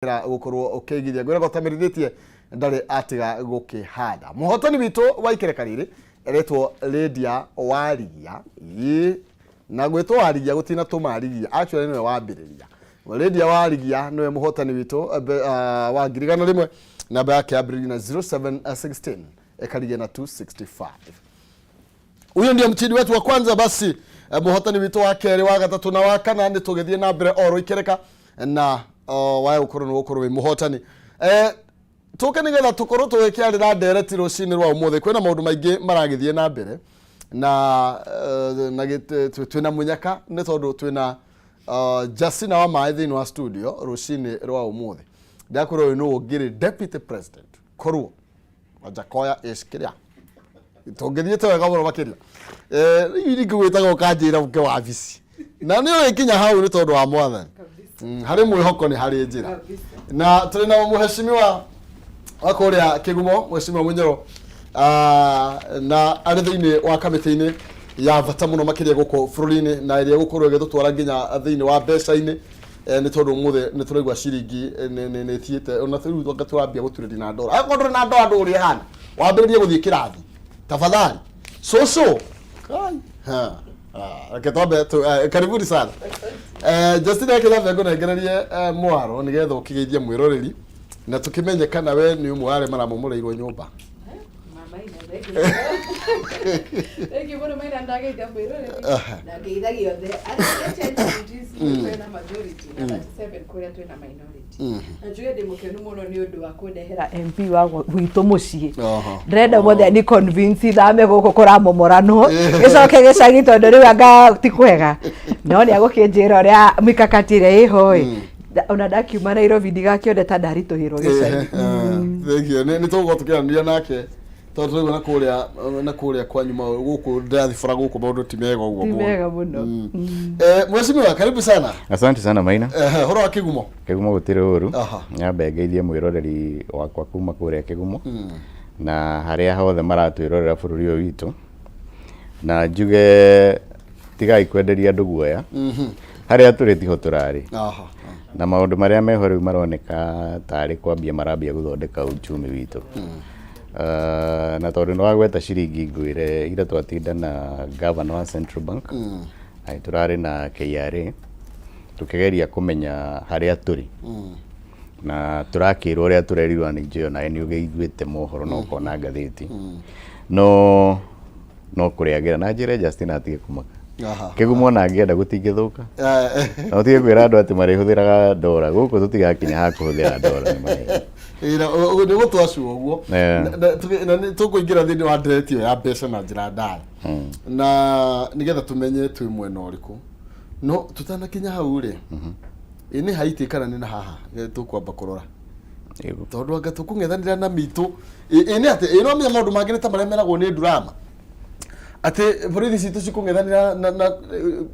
Gukorwo ukiigithia ngwiraga utamirithĩtie ndarĩ atiga gũkĩhanda. Mũhotani witũ wa ikereka rĩrĩ eretwo Lydia Warigia. Ĩĩ, na gwĩtwo Warigia gũtina tũma Rigia, actually nĩwe wambĩrĩria. Lydia Warigia nĩwe mũhotani witũ wa 100,100. Namba yake yambĩrĩria na 0716, ĩkarigia na 265. Huyo ndio mshindi wetu wa kwanza. Basi muhotani witũ wa kerĩ, wa gatatũ na wa kana nĩ tũgĩthiĩ na mbere oro ikereka na wae gũkorwo nĩ gũkorwo wĩ mũhotani. Tũke nĩgetha tũkorwo tũgĩkĩarĩra ndereti rũcinĩ rwa ũmũthĩ. Kwĩna maũndũ maingĩ maragĩthiĩ na mbere na twĩna mũnyaka nĩ tondũ twĩna Justina wa maĩ thĩinĩ wa studio rũcinĩ rwa ũmũthĩ. Ndakwĩra ũyũ nũ ũngĩrĩ deputy president korwo Wajackoyah is kĩrĩa tũngĩthiĩte wega mũno makĩria. Rĩu ingĩgwĩtaga ũkanjĩra ũke wabici na nĩ ũgĩkinya hau nĩ tondũ wa mwathani. Harĩ mwĩhoko nĩ harĩ njĩra na tũrĩ na mũhecimiwa wa kũrĩa Kĩgumo, Mheshimiwa Munyoro, na arĩ thĩinĩ wa kamĩtĩ-inĩ ya bata mũno makĩria gũkũ bũrũri-inĩ na ĩrĩa ĩgũkorwo ĩgĩtũtwara nginya thĩinĩ wa mbeca-inĩ, nĩ tondũ ũmũthĩ nĩ tũraigua ciringi nĩ ĩthiĩte ona rĩu anga tũrambia gũturĩria na ndora. Angĩkorwo ndũrĩ na ndora ndũĩ ũrĩa ĩhana, wambĩrĩrie gũthiĩ kĩrathi tafadhali cũcũ. Kai, ha. Ah, reke twambe karibuni sana. Justina, reke nyambe ngũnengererie mwaro nĩgetha ũkĩgeithie mwĩroreri na tũkĩmenye kana we nĩ ũmwe wa arĩa maramomoreirwo nyũmba. Thank you mũno, Maina. Ndageithia mwĩroreri na ngeithagia othe arĩa 10 counties twĩna majority na 37 kũrĩa twĩna minority, na njuge ndĩ mũkenu mũno nĩ ũndũ wa kũndehera MP wa gwitũ mũciĩ. Ndĩrenda mothe ni convince thame gũkũ kũramomoranwo gĩcoke gĩcagi, tondũ rĩu anga ti kwega, no nĩ agũkĩnjĩra ũrĩa mikakati ĩrĩa ĩho ĩ. Ona ndakiuma Nairobi ndigakĩone ta ndaritũhĩrwo gĩcagi. Thank you. Nĩ tũgũkorwo tũkĩaranĩria nake tondũ tũraigua na kũrĩa kwanyu gũkũ diaspora gũkũ maũndũ ti mega ũguo Ti mũno. mega mũno. Mheshimiwa, karibu sana. Asante sana, Maina. Horo wa Kĩgumo? Kĩgumo gũtirĩ ũru. Nyambe ngeithie mwĩroreri wakwa kuma kũrĩa Kĩgumo na harĩa hothe maratwĩrorera bũrũri ũyũ witũ, na njuge tigai kwenderia andũ guoya. Harĩa tũrĩ tiho tũrarĩ na maũndũ marĩa meho rĩu maroneka tarĩ kwambia marambia gũthondeka uchumi witũ. Na tondũ nĩ wagweta ciringi, ngwĩre ira twatinda na governor wa Central Bank na nĩ tũrarĩ na KRA tũkĩgeria kũmenya harĩa tũrĩ na tũrakĩrwo ũrĩa tũrerirwo nĩ njũĩ onawe nĩ ũgĩiguĩte mohoro na ũkona ngathĩti no kũrĩagĩra na njĩre Justin atige kũmaka. Kĩgumo ona angĩenda gũtingĩthũka na ũtige kwĩra andũ atĩ marĩhũthĩraga ndora. Gũkũ tũtigakinya ha kũhũthĩra ndora, nĩ maheni. Ĩ, na nĩ gũtwacua ũguo. Na nĩ tũkũingĩra thĩinĩ wa ndereti ĩyo ya mbeca na njĩra ndaya na nĩgetha tũmenye twĩ mwena ũrĩkũ, no tũtanakinya hau rĩ, ĩ nĩ Haiti kana nĩ na haha tũkwamba kũrora? Tondũ anga tũkũng'ethanĩra na mitũ ĩ nĩ atĩ ĩ no menya maũndũ mangĩ nĩ ta marĩa meragwo nĩ drama atĩ borithi citũ cikũng'ethanĩra na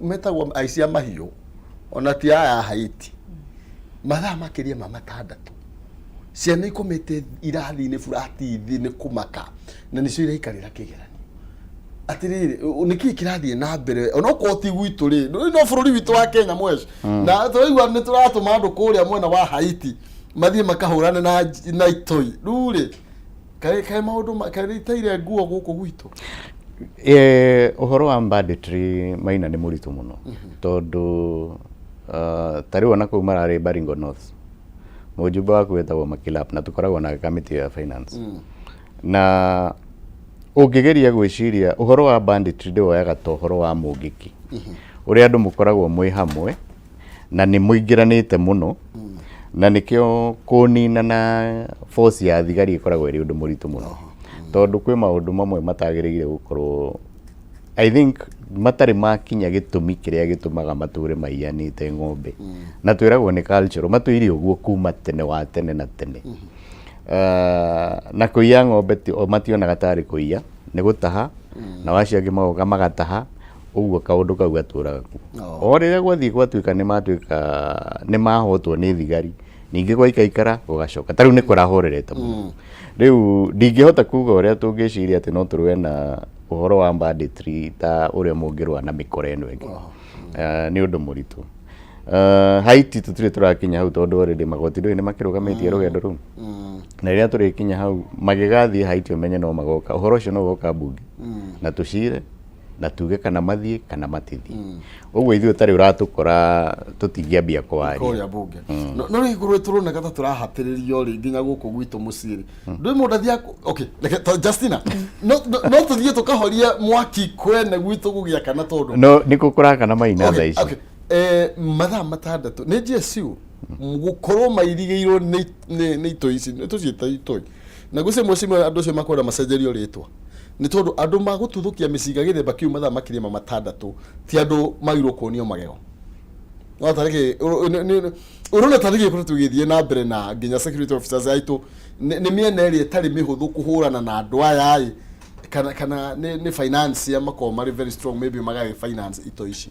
metagwo aici a mahiũ ona ti aya a Haiti mathaa makĩria ma 6, ciana ikomete irathi-inĩ burati thĩ nĩ kũmaka na nĩcio iraikarĩra kĩgeranio. Atĩrĩrĩ, nĩkĩĩ kĩrathiĩ na mbere onokorwo ti gwitũ rĩ, no bũrũri witũ wa Kenya mweci na tũraigua nĩ tũratũma andũ kũrĩa mwena wa Haiti mathiĩ makahũrane na itoi. Rĩu rĩ, kaĩ maũndũ kaĩ nĩ itaire nguo gũkũ gwitũ? Ũhoro wa banditry, Maina, nĩ mũritũ mũno tondũ ta rĩu ona kũu mararĩ Baringo North, mũjumbe waku wĩtagwo Makilap na tũkoragwo na kamĩtĩ ya finance, na ũngĩgeria gwĩciria ũhoro wa banditry ndĩwoyaga ta ũhoro wa mũngĩki ũrĩa andũ mũkoragwo mwĩ hamwe na nĩ mũingĩranĩte mũno, na nĩkĩo kũnina na force ya thigari ĩkoragwo ĩrĩ ũndũ mũritũ mũno, tondũ kwĩ maũndũ mamwe matagĩrĩire gũkorwo, I think, matarĩ makinya gĩtũmi kĩrĩa gĩtũmaga matũre maiyanĩte ng'ombe, na twĩragwo nĩ cultural, matũire ũguo kuma tene wa tene na tene. Na kũiya ng'ombe o mationaga tarĩ kũiya, nĩ gũtaha, na acio angĩ magoka magataha ũguo kaũndũ kau gatũraga kuo. O rĩrĩa gwathiĩ gwatuĩka nĩ matuĩka nĩ mahotwo nĩ thigari, ningĩ gwaikaikara gũgacoka. Ta rĩu nĩ kũrahorerete mũno. Rĩu ndingĩhota kuga ũrĩa tũngĩciria atĩ no tũrũe na ũhoro wa banditry ta ũrĩa mũngĩrũa na mĩkora ĩno ĩngĩ. Nĩ ũndũ mũritũ. Haiti tũtirĩ tũrakinya hau tondũ already magoti ndũĩ nĩ makĩrũgamĩtie rũgendo rũu, na rĩrĩa tũrĩkinya hau magĩgathiĩ Haiti, ũmenye no magoka, ũhoro ũcio no ũgoka mbunge na tũcire na tuge kana mathiĩ kana matithiĩ. Ũguo ithuĩ ũtarĩ ũratũkora tũtingĩambia kwaria. Kũrĩa bunge no rĩu igũrũ tũroneka ta tũrahatĩrĩrio rĩ nginya gũkũ gwitũ mũciĩ rĩ, ndũĩ mũndũ athiaga okay, reke Justina, no tũthiĩ tũkahorie mwaki kwene gwitũ gũgĩakana tondũ No nĩkũ kũrakana, Maina, thaa ici? Okay. Mathaa 6 nĩ GSU gũkorwo mairigĩirwo nĩ itoi ici, nĩ tũciĩta itoi, na gwĩciria mheshimiwa andũ acio makwenda macenjerio rĩtwa nĩ tondũ andũ magũtuthũkia mĩcinga gĩthemba kĩu mathaa makĩria ma 6 ti andũ magĩrĩirwo kuonio magego. No tarĩkĩ ũrona tarĩkĩ gĩkoretwo gĩgĩthiĩ na mbere na nginya security officers aitũ nĩ mĩena ĩrĩa ĩtarĩ mĩhũthũ kũhũrana na andũ aya ĩ, kana nĩ finance ya makoragwo marĩ very strong, maybe magagĩ finance itoi ici?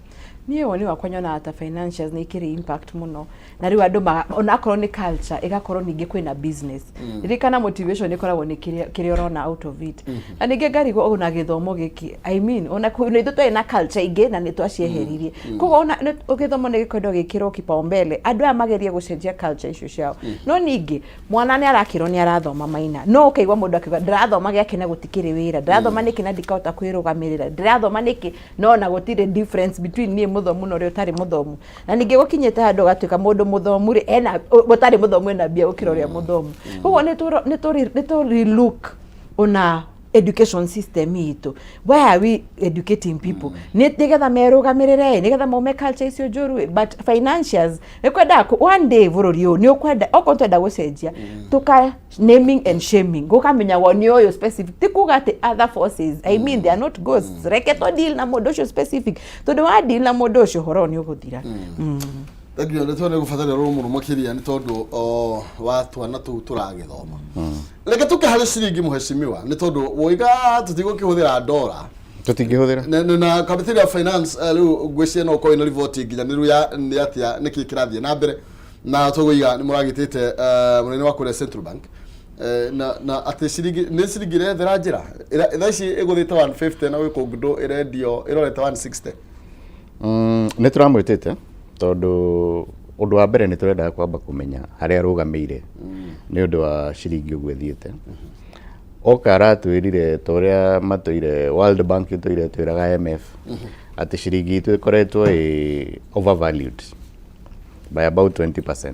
Niĩ woni wakwa nyonaga ta financials nĩ ikĩrĩ impact mũno, na rĩu andũ onakorwo nĩ culture ĩgakorwo ningĩ kwĩna business. Ririkana motivation ĩkoragwo nĩ kĩrĩa ũrona out of it. Na ningĩ ngarigwo ona gĩthomo gĩkĩ, I mean, ona na ithuĩ twarĩ na culture ingĩ na nĩ twacieheririe. Koguo ona gĩthomo nĩ gĩkwendwo gĩkĩrwo kipaumbele, andũ aya magerie gũcenjia culture icio ciao. No ningĩ mwana nĩ arakĩrwo nĩ arathoma, Maina, no ũkaigua mũndũ akiuga, "Ndĩrathoma gĩake na gũtikĩrĩ wĩra, ndĩrathoma nĩkĩ na ndikahota kwĩrũgamĩrĩra, ndĩrathoma nĩkĩ no na gũtirĩ difference between niĩ mũthomu na ũrĩa ũtarĩ mũthomu?" Na ningĩ gũkinyĩte handũ ũgatuĩka mũndũ mũthomu rĩ, ena ũtarĩ mũthomu ena mbia gũkĩra ũrĩa mũthomu. Koguo nĩ tũ relook ona education system itũ. Why are we educating people? Nĩ nĩgetha merũgamĩrĩre, nĩgetha maume culture icio njũru ĩ. But financials nĩ kwendaga one day bũrũri ũyũ nĩ ũkwenda okorwo twenda gũcenjia tuka naming and shaming, gũkamenyagwo nĩ ũyũ specific, ti kuga atĩ other forces, I mean, they are not ghosts. Reke to deal na mũndũ ũcio specific, tondũ wa deal na mũndũ ũcio ũhoro nĩ ũgũthira. Thank you. Nĩ tuone gũbatara rũrũ mũno makĩria nĩ tondũ wa twana tũu tũragĩthoma. Reke tũke harĩ ciringi, mheshimiwa, nĩ tondũ woiga tũtigũkĩhũthĩra ndora. Tũtingĩhũthĩra. Na committee ya finance, rĩu ngwĩciria no ũkorwo ĩna riboti nginyanĩru ya nĩ atĩa nĩkĩ kĩrathiĩ na mbere, na tũgũiga nĩ mũragĩtĩte mũnene wa kũrĩa Central Bank, na atĩ ciringi nĩ ciringi ĩrethera njĩra. Thaa ici ĩgũthĩte 150 na gwĩ kũngĩ ĩrendio ĩrorete 160. Nĩ tũramwĩtĩte tondũ ũndũ wa mbere nĩ tũrendaga kwamba kũmenya harĩa arũgamĩire nĩ ũndũ wa ciringi ũguo ĩthiĩte. Oka aratwĩrire ta ũrĩa matũire World Bank ĩtũire twĩraga IMF atĩ ciringi itũ ĩkoretwo ĩ overvalued by about 20%.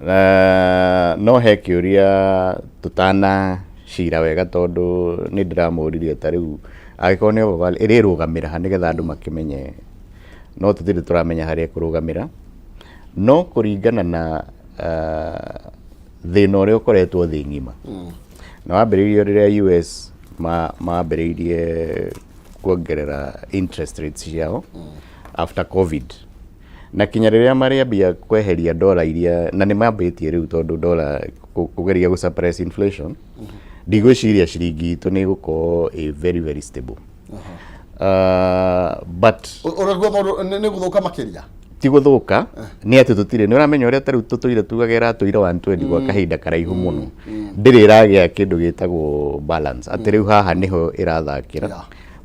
Na no he kĩũria tũtana cira wega, tondũ nĩ ndĩramũririe ta rĩu angĩkorwo nĩ overvalue ĩrĩrũgamĩra ha, nĩgetha andũ makĩmenye. No tũtirĩ tũramenya harĩa ĩkũrũgamĩra, no kũringana na thĩna ũrĩa ũkoretwo thĩ ng'ima na wambĩrĩirio rĩrĩa US mambĩrĩirie kuongerera interest rates ciao after COVID, na kinya rĩrĩa marĩambia kweheria dola iria na nĩ mambĩtie rĩu, tondũ dola kũgeria gũ suppress inflation, ndigwĩciria ciringi itũ nĩ ĩgũkorwo ĩ very very stable, but Ũraigua maũndũ nĩ gũthũka makĩria? Ti gũthũka, nĩ atĩ tũtirĩ nĩ ũramenya ũrĩa tarĩu tũtũire tugaga ĩratũire 120 gwa kahinda karaihu mũno, ndĩrĩ ĩragĩa kĩndũ gĩtagwo balance atĩ rĩu haha nĩho ĩrathakĩra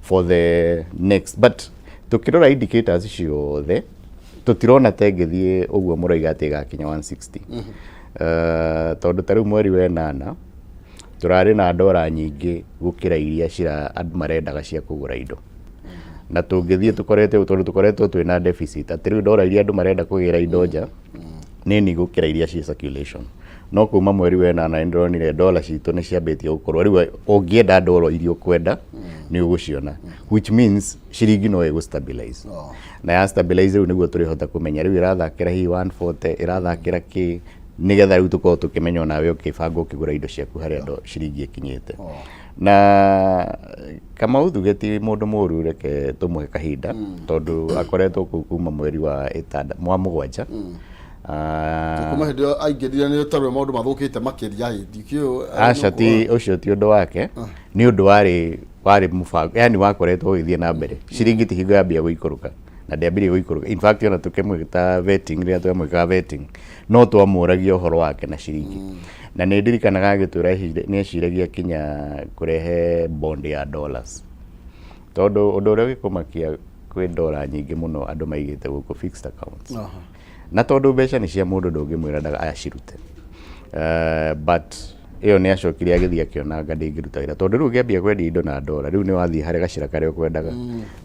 for the next. But tũkĩrora indicators ciothe tũtirona ta ĩngĩthiĩ ũguo mũroiga atĩ ĩgakinya 160, tondũ ta rĩu mweri wa ĩnana tũrarĩ na ndora nyingĩ gũkĩra iria cira andũ marendaga cia kũgũra indo, na tũngĩthiĩ tũkorete tondũ tũkoretwo twĩna deficit atĩ rĩu ndora iria andũ marenda kũgĩra indo nja nĩ nini gũkĩra iria ciĩ circulation. No kuma mweri wa ĩnana nĩ ndĩronire ndora citũ nĩ ciambĩtie gũkorwo rĩu ũngĩenda ndora iria ũkwenda nĩ ũgũciona, which means ciringi no ĩgũ stabilize. Na ya stabilize rĩu nĩguo tũrĩhota kũmenya rĩu ĩrathakĩra hihi 140 ĩrathakĩra kĩ, nĩgetha rĩu tũkorwo tũkĩmenya onawe ũkĩbanga ũkĩgũra indo ciaku harĩa ndo ciringi ĩkinyĩte. Na Kamau Thuge ti mũndũ mũru, reke tũmũhe kahinda tondũ akoretwo kũu kuma mweri wa ĩtanda wa mũgwanja. Ah, Kuma hĩndĩ ĩyo aingĩrire nĩ tarĩ maũndũ mathũkĩte makĩria ĩ ndikĩũĩ. Aca, ti ũcio ti ũndũ wake, nĩ ũndũ warĩ mũbango, yani wakoretwo ũgĩthiĩ na mbere. Ciringi ti hingo yambia gũikũrũka na ndĩambirie gũikũrũka. In fact, ona tũkĩmwĩta vetting, rĩrĩa twamwĩkaga vetting no twamũragia ũhoro wake na ciringi, na nĩ ndirikanaga agĩtwĩra nĩ eciragia kinya kũrehe bond ya dollars, tondũ ũndũ ũrĩa ũgĩkũmakia Kwĩ ndora nyingĩ mũno andũ maigĩte gũkũ fixed accounts, na tondũ mbeca nĩ cia mũndũ, ndũngĩmwĩra acirute. But ĩyo nĩ acokire agĩthiĩ akĩona anga ndĩngĩruta wĩra, tondũ rĩu ũngĩambia kwendia indo na ndora, rĩu nĩ wathiĩ harĩ gacĩra karĩa ũkwendaga.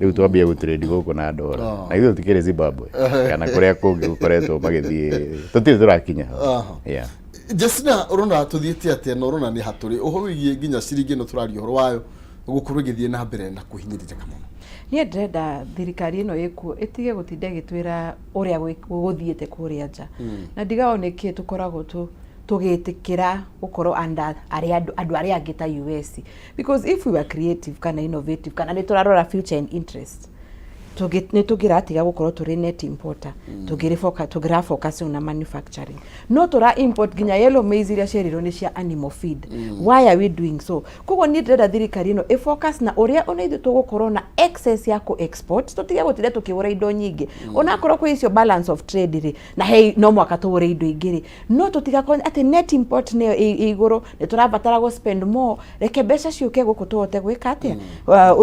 Rĩu twambia gũtrade gũkũ na ndora, na ithuĩ tũtikĩrĩ Zimbabwe kana kũrĩa kũngĩ gũkoretwo magĩthiĩ, tũtirĩ tũrakinya hau. Yeah. Justina, ũrona tũthiĩte atĩa, na ũrona nĩ hatũrĩ ũhoro wĩgiĩ nginya ciringi ĩno tũraria ũhoro wayo gũkorwo ĩgĩthiĩ na mbere na kũhinyĩrĩrĩka mũno? Niĩ ndĩrenda thirikari ĩno ĩkuo ĩtige gũtinda ĩgĩtwĩra ũrĩa gũthiĩte kũrĩa nja, na ndigao nĩkĩ tũkoragwo tũgĩtĩkĩra gũkorwo under arĩa andũ arĩa angĩ ta US, because if we were creative kana innovative kana nĩ tũrarora future and interest, nĩ tũngĩratiga gũkorwo tũrĩ net importer, tũngĩra focus na manufacturing. No tũra import nginya yellow maize iria cierirwo nĩ cia animal feed. Why are we doing so? Koguo niĩ ndĩrenda thirikari ĩno ĩfocus na ũrĩa ona ithuĩ tũgũkorwo na excess ya kũ export, tũtige gũtinda tũkĩgũra indo nyingĩ. Onakorwo kwĩ icio balance of trade rĩ, na hey, no mwaka tũgũre indo ingĩ rĩ, no tũtigakorwo atĩ net import nĩyo ĩ igũrũ, nĩ tũrabatara gũ spend more. Reke mbeca ciũke gũkũ, tũhote gwĩka atĩa,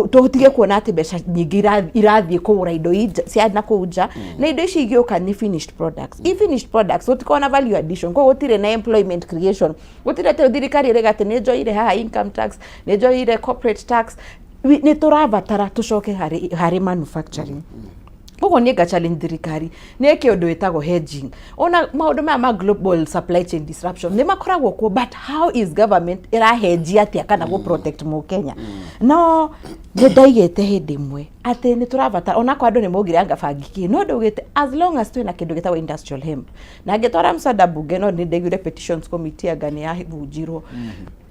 tũtige kuona atĩ mbeca nyingĩ irathiĩ kũgũra indo cia na kũu nja, na indo ici igĩũka nĩ finished products. I finished products gũtikorwo na value addition, koguo gũtirĩ na employment creation, gũtirĩ atĩ thirikari ĩrĩga atĩ nĩ njoire haha income tax, nĩ njoire corporate tax. Nĩ tũrabatara tũcoke harĩ manufacturing. Koguo niĩ nga challenge thirikari nĩ ĩke ũndũ wĩtagwo hedging. Ona maũndũ maya ma global supply chain disruption nĩ makoragwo kuo, but how is government ĩrahenjia atĩa kana gũ protect mũkenya? No nĩ ndaigĩte hĩndĩ ĩmwe atĩ nĩ tũrabatara, onakorwo andũ nĩ maugire anga bangi kĩ, no ndaugĩte as long as twĩna kĩndũ gĩtagwo industrial hemp, na ngĩtwara mswada bunge, no nĩ ndaiguire petitions committee anga nĩ yabunjirwo,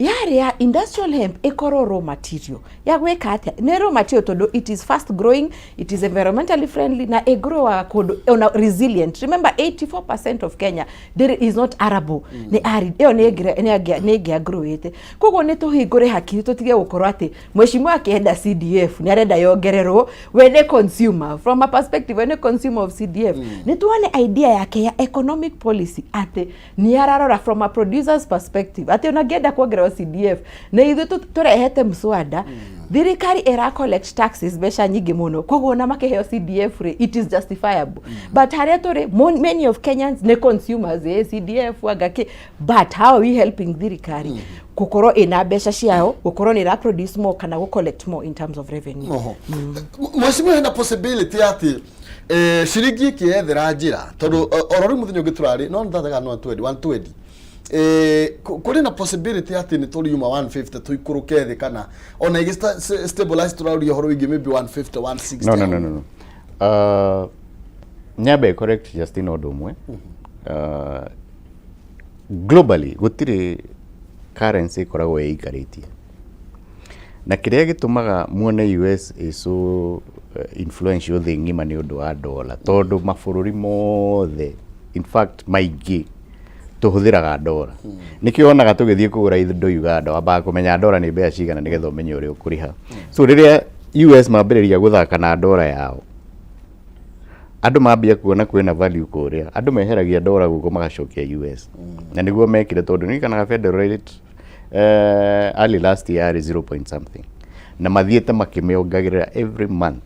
yarĩ ya industrial hemp ĩkorwo raw material ya gwĩka atĩa. Nĩ raw material tondũ it is fast growing, it is environmentally friendly, na ĩgrowaga kũndũ ona resilient. Remember, 84% of Kenya there is not arable, nĩ arid. Ĩyo nĩ ĩngĩagrowĩte. Koguo nĩ tũhingũre hakiri, tũtige gũkorwo atĩ mheshimiwa akĩenda CDF nĩ arenda yongererwo. We nĩ consumer, from a perspective we nĩ consumer of CDF. Nĩ tuone idea yake ya economic policy atĩ nĩ ararora from a producer's perspective, atĩ ona ngĩenda kuongererwo CDF, na ithuĩ tũrehete mswada, thirikari ĩra collect taxes mbeca nyingĩ mũno, koguo ona makĩheo CDF rĩ, it is justifiable. But harĩa tũrĩ, many of Kenyans nĩ consumers, CDF anga kĩ, but how are we helping thirikari gũkorwo ĩna mbeca ciao, gũkorwo nĩ ĩra produce more kana gũ collect more in terms of revenue? Oho. Mheshimiwa, hena possibility atĩ ciringi ĩkĩethera njĩra, tondũ oro rĩu mũthenya ũngĩ tũrarĩ no nĩthathaga no 120 120, kũrĩ na possibility atĩ nĩ tũriuma 150 tũikũrũke thĩ, kana ona ĩgĩ stabilize, tũraria ũhoro wĩgiĩ maybe 150, 160? No, no, no, no, no. Nyambe correct Justin ũndũ ũmwe. Globally gũtirĩ currency ĩkoragwo ĩikarĩtie, na kĩrĩa gĩtũmaga muone US is so influential thĩ ng'ima nĩ ũndũ wa dola, tondũ mabũrũri mothe, in fact maingĩ, tũhũthĩraga ndora. Nĩkĩo wonaga tũgĩthiĩ kũgũra indo Uganda, wambaga kũmenya ndora nĩ mbeca cigana nĩgetha ũmenye ũrĩa ũkũrĩha. So rĩrĩa US mambĩrĩria gũthaka na ndora yao, andũ mambia kuona kwĩna value kũrĩa, andũ meheragia ndora gũkũ magacokia US, na nĩguo mekire, tondũ nĩkanaga federal rate early last year yarĩ 0 point something, na mathiĩte makĩmĩongagĩrĩra every month,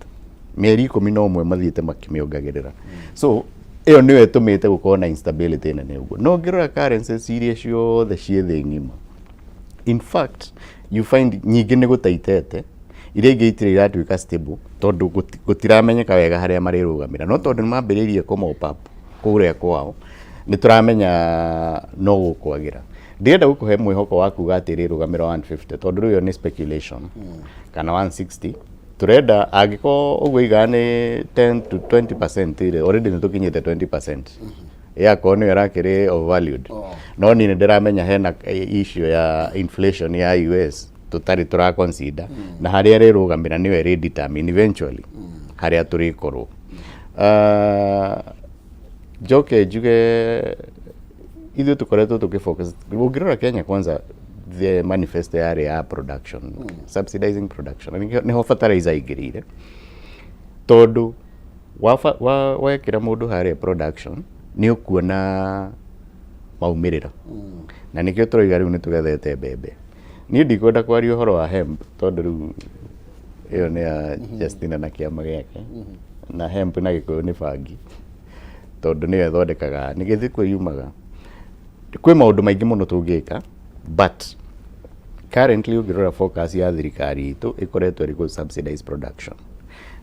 mĩeri 11 mathiĩte makĩmĩongagĩrĩra. So ĩyo nĩyo ĩtũmĩte gũkorwo na instability nene ũguo. No ũngĩrora currencies iria ciothe ciĩ thĩ ng'ima, in fact you find nyingĩ nĩ gũtaitete, iria ingĩ itirĩ iratuĩka stable, tondũ gũtiramenyeka wega harĩa marĩrũgamĩra. No tondũ nĩ mambĩrĩirie kũ mop up kũrĩa kwao, nĩ tũramenya no gũkwagĩra. Ndĩrenda gũkũhe mwĩhoko wa kuga atĩ ĩrĩrũgamĩra 150, tondũ rĩu ĩyo nĩ speculation, kana 160. Tũrenda angĩkorwo ũguo iga nĩ 10 to 20% rĩ, already nĩ tũkinyĩte 20%, yakorwo nĩyo ĩrakĩrĩ overvalued. No niĩ nĩ ndĩramenya hena issue ya inflation ya US tũtarĩ tũra consider, na harĩa ĩrĩrũgamĩra nĩyo ĩrĩ determine eventually harĩa tũrĩkorwo. Njoke njuge ithuĩ tũkoretwo tũkĩfocus, ũngĩrora Kenya Kwanza, the manifesto yarĩ ya production, subsidizing production. Na nĩho fertilizer ingĩrĩire, tondũ wekĩra mũndũ harĩa production nĩ ũkuona maumĩrĩra, na nĩkĩo tũroiga rĩu nĩ tũgethete mbembe. Niĩ ndikwenda kwaria ũhoro wa hemp, tondũ rĩu Ĩyo nĩ ya Justina na kĩama gĩake. Na hemp na Gĩkũyũ nĩ bangi, tondũ nĩyo ĩthondekaga nĩ gĩthĩ kwĩ yumaga. Kwĩ maũndũ maingĩ mũno tũngĩka, but currently ũngĩrora focus ya thirikari itũ ĩkoretwo ĩrĩ gũ subsidize production.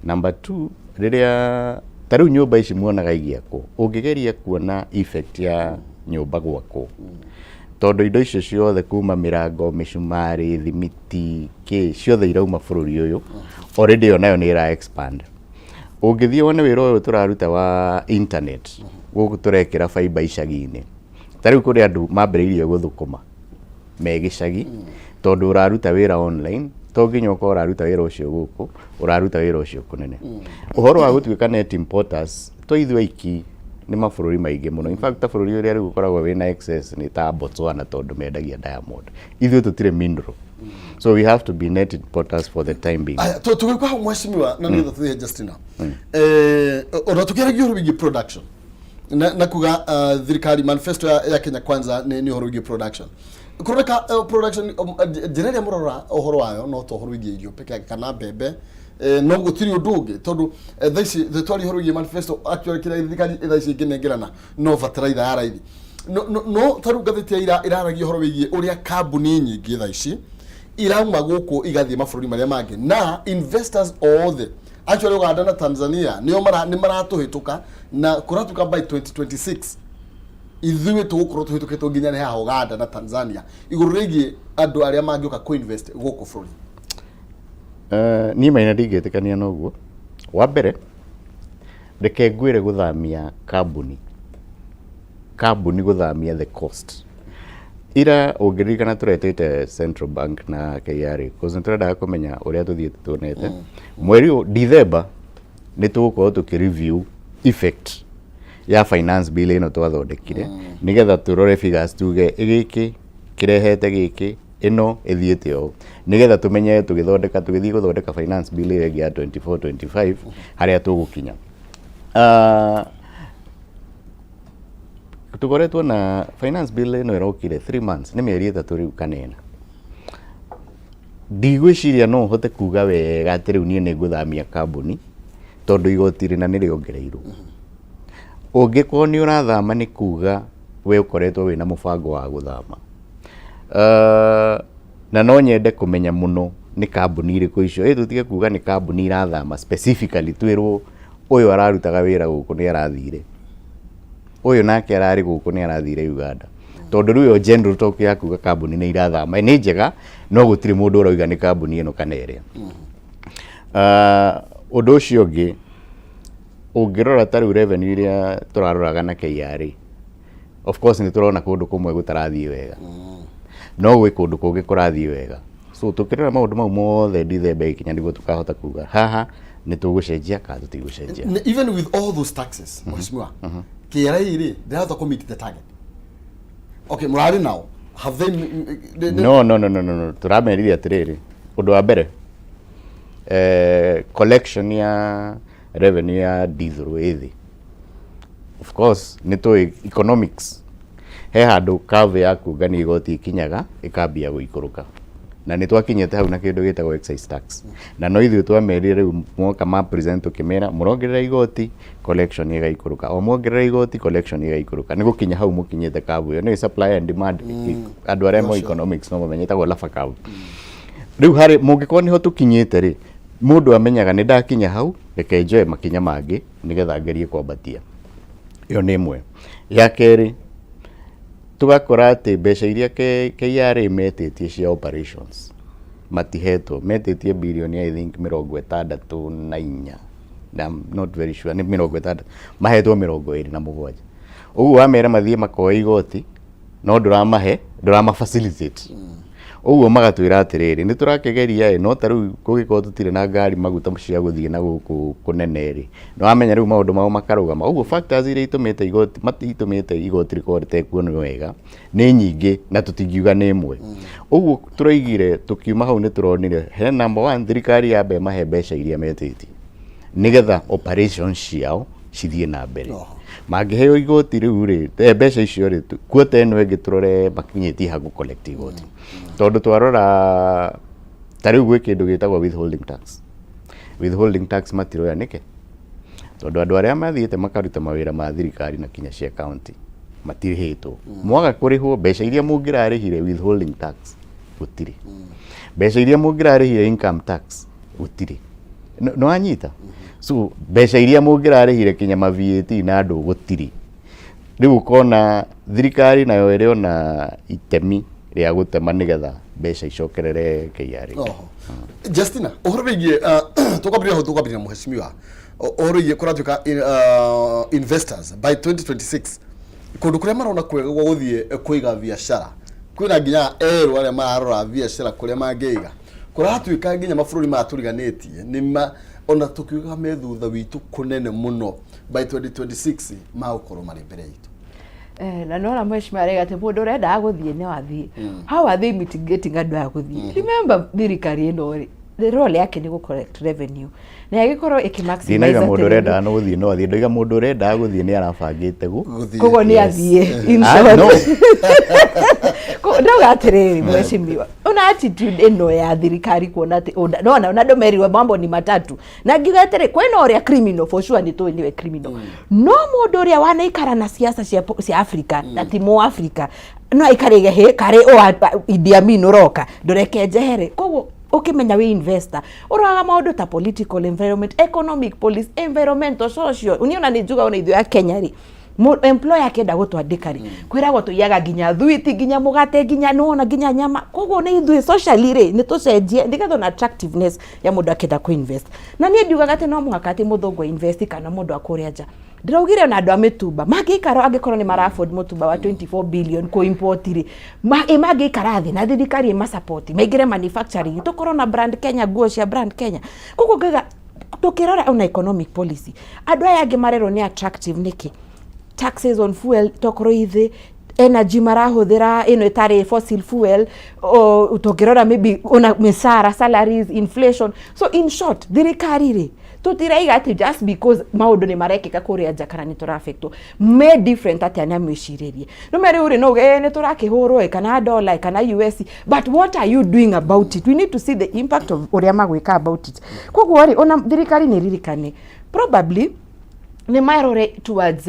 Number two, rĩrĩa ta rĩu nyũmba ici muonaga igĩakwo, ũngĩgeria kuona effect ya nyũmba gwakwo, tondũ indo icio ciothe kuma mĩrango, mĩcumarĩ, thimiti, kĩ ciothe irauma bũrũri ũyũ, already ĩyo nayo nĩ ĩra expand. Ũngĩthiĩ wone wĩra ũyũ tũraruta wa internet gũkũ, tũrekĩra fiber icagi-inĩ, ta rĩu kũrĩ andũ mambĩrĩirie gũthũkũma me gĩcagi, tondũ ũraruta wĩra online, to nginya ũkorwo ũraruta wĩra ũcio gũkũ, ũraruta wĩra ũcio kũnene. Ũhoro wa gũtuĩka net importers to ithuĩ aiki, nĩ mabũrũri maingĩ mũno. In fact, ta bũrũri ũrĩa rĩu ũkoragwo wĩna excess nĩ ta Botswana, tondũ mendagia diamond. Ithuĩ tũtirĩ mineral, so we have to be net importers for the time being. Aya, tũgĩkwa hau, mheshimiwa, na nĩgetha tũthiĩ Justina, ona tũkĩaragia ũhoro wĩgiĩ production na kuga thirikari manifesto ya Kenya Kwanza nĩ ũhoro wĩgiĩ production. Kũroneka production, njĩra ĩrĩa mũrora ũhoro wayo no to ũhoro wĩgiĩ irio peke yake kana mbembe, no gũtirĩ ũndũ ũngĩ, tondũ thaa ici twaria ũhoro wĩgiĩ manifesto, actually kĩrĩa thirikari thaa ici ĩngĩnengerana no bataraitha ya raithi. No ta rĩu ngathĩti ya ira ĩraragia ũhoro wĩgiĩ ũrĩa kambuni nyingĩ thaa ici irauma gũkũ igathiĩ mabũrũri marĩa mangĩ, na investors othe actually Uganda na Tanzania nĩo nĩ maratũhĩtũka, na kũratuĩka by 2026 ithuĩ tũgũkorwo tũhĩtũkĩtwo nginya nĩ haha Uganda na Tanzania igũrũ rĩgiĩ andũ arĩa mangĩũka kũ-invest gũkũ bũrũri. Niĩ Maina ndingĩtĩkania na ũguo. Wa mbere, reke ngwĩre, gũthamia kambuni gũthamia the cost, ira ũngĩririkana tũretĩte Central Bank na KRA cause nĩ tũrendaga kũmenya ũrĩa tũthiĩte tuonete. Mweri ũyũ December nĩ tũgũkorwo tũkĩ review effect ya finance bill ĩno twathondekire, nĩgetha tũrore figures, tuge gĩkĩ kĩrehete gĩkĩ, ĩno ĩthiĩte ũũ, nĩgetha tũmenye tũgĩthondeka, tũgĩthiĩ gũthondeka finance bill ĩyo ĩngĩ ya 24 25 harĩa tũgũkinya. Tũkoretwo na finance bill ĩno ĩrokire 3 months, nĩ mĩeri 3 rĩu kana 4. Ndigwĩciria no ũhote kuga wega atĩ rĩu niĩ nĩ ngũthamia kambuni, tondũ igoti rĩna nĩ rĩongereirwo. Ũngĩkorwo nĩ ũrathama, nĩ kuga we ũkoretwo wĩna mũbango wa gũthama. Na no nyende kũmenya mũno nĩ kambuni irĩkũ icio. Ĩ tũtige kuga nĩ kambuni irathama specifically, twĩrwo ũyũ ararutaga wĩra gũkũ nĩ arathire, ũyũ nake ararĩ gũkũ nĩ arathire Uganda, tondũ rĩu ĩyo general talk ya kuga kambuni nĩ irathama nĩ njega, no gũtirĩ mũndũ ũrauga nĩ kambuni ĩno kana ĩrĩa. Ũndũ ũcio ũngĩ, ũngĩrora ta rĩu revenue iria tũraroraga na KRA, of course nĩ tũrona kũndũ kũmwe gũtarathiĩ wega, no gwĩ kũndũ kũngĩ kũrathiĩ wega. So tũkĩrora maũndũ mau mothe Dithemba ĩgĩkinya, nĩguo tũkahota kuga haha nĩ tũgũcenjia kana tũtigũcenjia. Even with all those taxes, mheshimiwa, KRA rĩ ndĩrahota kũ meet the target? Okay, mũrarĩ nao, have they No, tũramerire atĩrĩrĩ, ũndũ wa mbere, collection ya revenue ya diesel ĩ thĩ. Of course nĩ tũĩ economics, he handũ curve ya kũngania igoti ikinyaga ĩkambia gũikũrũka, na nĩ twakinyĩte hau na kĩndũ gĩtagwo excise tax. Na no ithuĩ twamerire rĩu moka ma present, tũkĩmera mũrongerera igoti, collection ĩgaikũrũka, o mwongerera igoti, collection ĩgaikũrũka, nĩ gũkinya hau mũkinyĩte curve ĩyo nĩ supply and demand. Andũ arĩa mo economics no mamenye ĩtagwo Laffer curve. Rĩu harĩ mũngĩkorwo nĩho tũkinyĩte rĩ, mũndũ amenyaga nĩ ndakinya hau, reke njoe makinya mangĩ nĩgetha ngerie kwambatia. Ĩyo nĩ ĩmwe. Ya kerĩ, tũgakora atĩ mbeca iria KRA metĩtie cia operations matihetwo. Metĩtie birioni, I think, 64, I'm not very sure, nĩ 60, mahetwo 27. Ũguo wamera mathiĩ makoe igoti, no ndũramahe, ndũrama facilitate. Ũguo magatwĩra atĩrĩrĩ, nĩ tũrakĩgeria ĩ, no ta rĩu kũngĩkorwo tũtirĩ na ngari maguta cia gũthiĩ na gũkũ kũnene rĩ, nĩ wamenya rĩu maũndũ mao makarũgama. Ũguo factors iria itũmĩte igoti itũmĩte igoti rĩkorwo rĩtekuonwo wega nĩ nyingĩ, na tũtingiuga nĩ ĩmwe. Ũguo tũroigire tũkiuma hau, nĩ tũronire he number one, thirikari yambe mahe mbeca iria metĩtie nĩgetha operations ciao cithiĩ na mbere. Mangĩheo igoti rĩu rĩ, mbeca icio rĩ, kuota ĩno ĩngĩ tũrore makinyĩtie ha gũ collect igoti, tondũ twarora ta rĩu gwĩ kĩndũ gĩtagwo withholding tax. Withholding tax matiroya nĩkĩ? Tondũ andũ arĩa mathiĩte makaruta mawĩra ma thirikari na kinya cia county matirĩhĩtwo. Mwaga kũrĩhwo mbeca iria mũngĩrarĩhire withholding tax gũtirĩ, mbeca iria mũngĩrarĩhire income tax gũtirĩ. Nĩ wanyita? So mbeca iria mũngĩrarĩhire kinya ma VAT na andũ gũtirĩ. Rĩu ũkona thirikari nayo ĩrĩ ona itemi rĩa gũtema nĩgetha mbeca icokerere KRA. Oho. Justina, ũhoro wĩgiĩ tũkwambĩrĩria hau, tũkwambĩrĩria na mheshimiwa, ũhoro wĩgiĩ kũratuĩka investors by 2026 kũndũ kũrĩa marona kwega gwa gũthiĩ kũiga biacara, kwĩna nginya erũ arĩa mararora biacara kũrĩa mangĩiga, kũratuĩka nginya mabũrũri maya tũriganĩtie nĩ ma ona tũkiuga me thutha witũ kũnene mũno, by 2026 magũkorwo marĩ mbere itũ. Na nona mheshimiwa arega atĩ mũndũ ũrendaga gũthiĩ no athiĩ. How are they mitigating andũ aya gũthiĩ? Remember, thirikari ĩno rĩ, the role yake nĩ gũ collect revenue na ĩgĩkorwo ĩkĩ maximize Ndinauga mũndũ atĩ ũrendaga no gũthiĩ no athiĩ, ndoiga mũndũ ũrendaga gũthiĩ nĩ arabangĩte gu Gũthiĩ. Koguo nĩ athiĩ in Ah, short. no. Ndauga atĩrĩrĩ, mheshimiwa, ona attitude ĩno ya thirikari kuona atĩ nona ona andũ merirwo mambo ni matatu na ngiuga atĩrĩ, kwĩna ũrĩa criminal, for sure nĩ tũĩ nĩwe criminal, no mũndũ ũrĩa wanaikara na siasa cia Africa na ti mũ Africa no aikarĩge hĩ karĩ o Idi Amin ũroka ndũreke njehere. Koguo ũkĩmenya wĩ investor ũroraga maũndũ ta political environment, economic policy, environmental, social. Niĩ ona nĩ njuga ona ithuĩ a Kenya rĩ, employer akĩenda gũtwandĩka rĩ, kwĩragwo tũiyaga nginya thwiti, nginya mũgate, nginya nĩwona nginya nyama. Koguo nĩ ithuĩ socially rĩ, nĩ tũcenjie nĩgetha ona attractiveness ya mũndũ akĩenda kũ-invest. Na niĩ ndiugaga atĩ no mũhaka atĩ mũthũngũ invest kana mũndũ wa kũrĩa nja. Ndĩraugire ona andũ a mĩtumba mangĩikara, angĩkorwo nĩ mara afford mũtumba wa 24 billion kũ import rĩ, ĩ mangĩikara thĩ na thirikari ĩmasupport maingĩre manufacturing, tũkorwo na brand Kenya, nguo cia brand Kenya. Koguo ngauga tũkĩrora ona economic policy, andũ aya angĩ marerwo nĩ attractive nĩkĩ? Taxes on fuel tokorwo ithĩ, energy marahũthĩra ĩno ĩtarĩ fossil fuel, tũngĩrora maybe ona mĩcara, salaries, inflation. So in short, thirikari rĩ, tũtiraiga atĩ just because maũndũ nĩ marekĩka kũrĩa nja kana nĩ tũrafectwo me different atĩa na mĩcirĩrie no me rĩu rĩ, no uge nĩ tũrakĩhũrwo ĩ, kana dollar ĩ, kana US, but what are you doing about it? We need to see the impact of ũrĩa magwĩka about it. Koguo rĩ, ona thirikari nĩ ririkane probably nĩ marore towards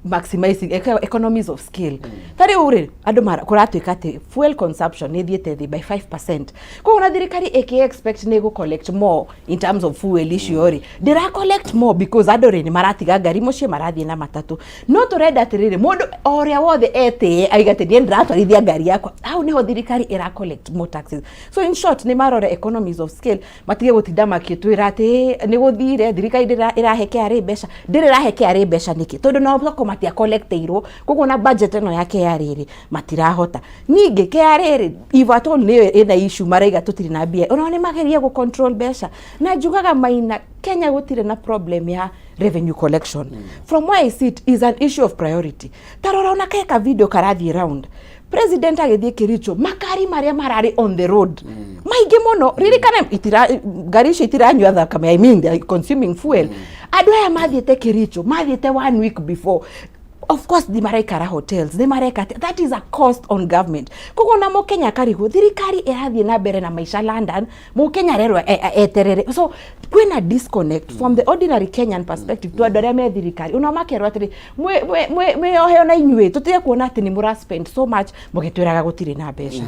maximizing economies of scale. Ta rĩu rĩ, andũ kũratuĩka atĩ fuel consumption nĩ ĩthiĩte thĩ by 5%. Koguo na thirikari ĩkĩ expect nĩ ĩgũ collect more in terms of fuel icio rĩ, ndĩra collect more because andũ rĩ nĩ maratiga ngari mũciĩ, marathiĩ na matatũ. No tũrenda atĩrĩrĩ, mũndũ o ũrĩa wothe etĩe aiga atĩ niĩ ndĩratwarithia ngari yakwa, hau nĩho thirikari ĩra collect more taxes. So in short, nĩ marore economies of scale, matige gũtinda makĩtwĩra atĩ nĩ gũthire, thirikari ndĩra ĩrahe KRA mbeca. Ndĩrĩ ĩrahe KRA mbeca nĩkĩ? Tondũ nao thoko matiacollecteirwo. Koguo na budget ĩno ya KRA rĩ, matirahota. Ningĩ KRA rĩ, if at all nĩyo ĩna issue, maraiga tũtirĩ na mbia, onao nĩ magerie gũ control mbeca. Na njugaga maina Kenya gũtirĩ na problem ya revenue collection. From where I sit, is an issue of priority. Ta rora ona keka video karathiĩ round, president agĩthiĩ Kericho, makari marĩa mararĩ on the road maingĩ mũno. Ririkana itira ngari icio itiranyua thakame, I mean, they are consuming fuel. Andũ aya mathiĩte Kericho mathiĩte one week before. Of course nĩ maraikara hotels, nĩ mareka atĩa. That is a cost on government. Koguo na mũkenya akarigwo, thirikari ĩrathiĩ na mbere na maica London, mũkenya arerwo eterere. So kwĩna disconnect from the ordinary Kenyan perspective to andũ arĩa me thirikari. Ona makerwo atĩrĩ, mwĩohe ona inyuĩ, tũtige kuona atĩ nĩ mũra spend so much mũgĩtwĩraga gũtirĩ na mbeca.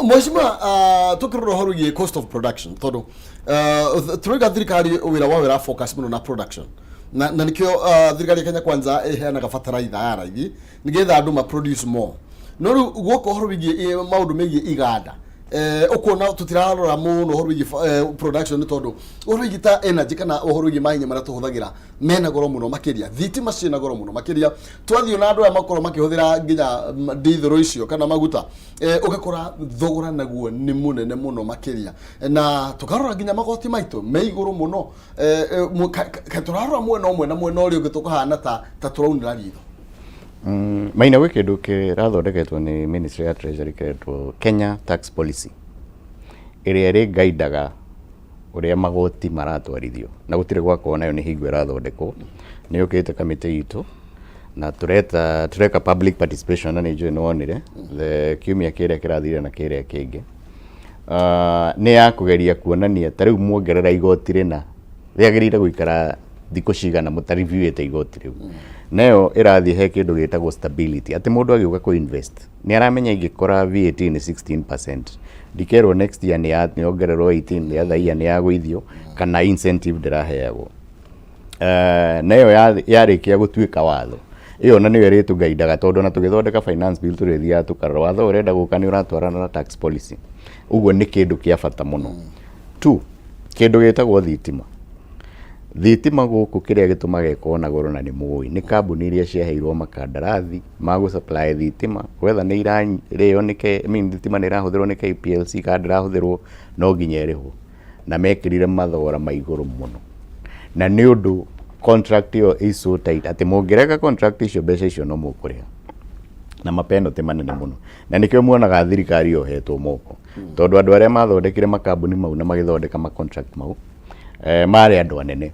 Mheshimiwa, tukirora ũhoro wĩgiĩ cost of production, tondũ tũrauga thirikari wĩra wao ĩra focus mũno na production, na nĩkĩo thirikari ya Kenya Kwanza ĩheanaga bataraitha ya raithi nĩgetha andũ ma produce more. No rĩu guoka ũhoro wĩgiĩ maũndũ megiĩ iganda, ũkuona tũtirarora mũno ũhoro wĩgiĩ production, nĩ tondũ ũhoro wĩgiĩ ta energy kana ũhoro wĩgiĩ mahinya marĩa tũhũthagĩra mena goro mũno makĩria, thitima ciĩna goro mũno makĩria. Twathiĩ na andũ aya makorwo makĩhũthĩra nginya ndithũrũ icio kana maguta, ũgakora thogora naguo nĩ mũnene mũno makĩria, na tũkarora nginya magoti maitũ me igũrũ mũno. Tũrarora mwena ũmwe na mwena ũrĩa ũngĩ tũkahana ta tũraunĩra ritho. Maina, gwĩ kĩndũ kĩrathondeketwo nĩ Ministry ya Treasury kĩretwo Kenya Tax Policy, ĩrĩa ĩrĩ gaidaga ũrĩa magoti maratwarithio, na gũtirĩ gwakorwo nayo nĩ hingo ĩrathondekwo. Nĩ yũkĩte kamĩtĩ itũ na tureta tureka public participation, na nĩ njũĩ nĩ wonire the kiumia kĩrĩa kĩrathire na kĩrĩa kĩngĩ. Nĩ ya kũgeria kuonania ta rĩu muongerera igoti rĩna rĩagĩrĩire gũikara thikũ cigana mũtariviuĩte igoti rĩu. Nayo ĩrathiĩ he kĩndũ gĩtagwo stability, atĩ mũndũ agĩũka kũ invest nĩ aramenya ingĩkora VAT nĩ 16%, ndikerwo next year nĩ yongererwo 18, the other year nĩ yagũithio kana incentive ndĩraheagwo. Nayo yarĩkia gũtuĩka watho, ĩyo na nĩyo ĩrĩtũgaindaga, tondũ ona tũgĩthondeka finance bill tũrĩthiaga tũkarora watho ũrenda gũka nĩ ũratwarana na tax policy. Ũguo nĩ kĩndũ kĩa bata mũno. Two, kĩndũ gĩtagwo thitima. Thitima gũkũ kĩrĩa gĩtũmaga ĩkorwo na goro, na nĩ mũĩ, nĩ kambuni iria ciaheirwo makandarathi ma gũ supply thitima, whether nĩ irarĩo nĩ I mean, thitima nĩ ĩrahũthĩrwo nĩ KPLC kana ndĩrahũthĩrwo, no nginya ĩrĩhwo, na mekĩrire mathogora ma igũrũ mũno, na nĩ ũndũ contract ĩyo is so tight atĩ mũngĩrega contract icio, mbeca icio no mũkũrĩha na mapenalty manene mũno. Na nĩkĩo muonaga thirikari yohetwo moko, tondũ andũ arĩa mathondekire makambuni mau na magĩthondeka ma contract mau marĩ andũ anene,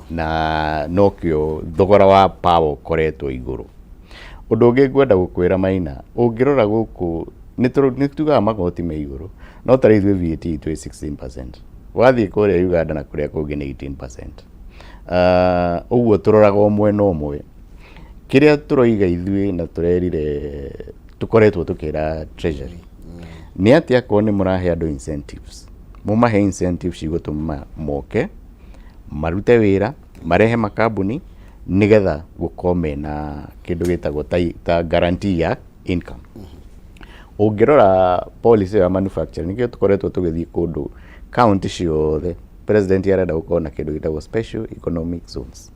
na nokĩo thogora wa power ũkoretwo igũrũ. Ũndũ ũngĩ ngwenda gũkwĩra, Maina, ũngĩrora gũkũ nĩ tugaga magoti me igũrũ, no ta rĩu ithuĩ VAT itũ ĩ 16%, wathiĩ kũrĩa Uganda na kũrĩa kũngĩ nĩ 18%. Ũguo tũroraga o mwena ũmwe. Kĩrĩa tũroiga ithuĩ na tũrerire, tũkoretwo tũkĩra Treasury nĩ atĩ akorwo nĩ mũrahe andũ incentives, mũmahe incentives cigũtũma moke marute wĩra, marehe makambuni, nĩgetha gũkorwo mena kĩndũ gĩtagwo ta guarantee ya income. Ũngĩrora policy ya manufacturing, nĩkĩo tũkoretwo tũgĩthiĩ kũndũ county ciothe. President arenda gũkorwo na kĩndũ gĩtagwo special economic zones,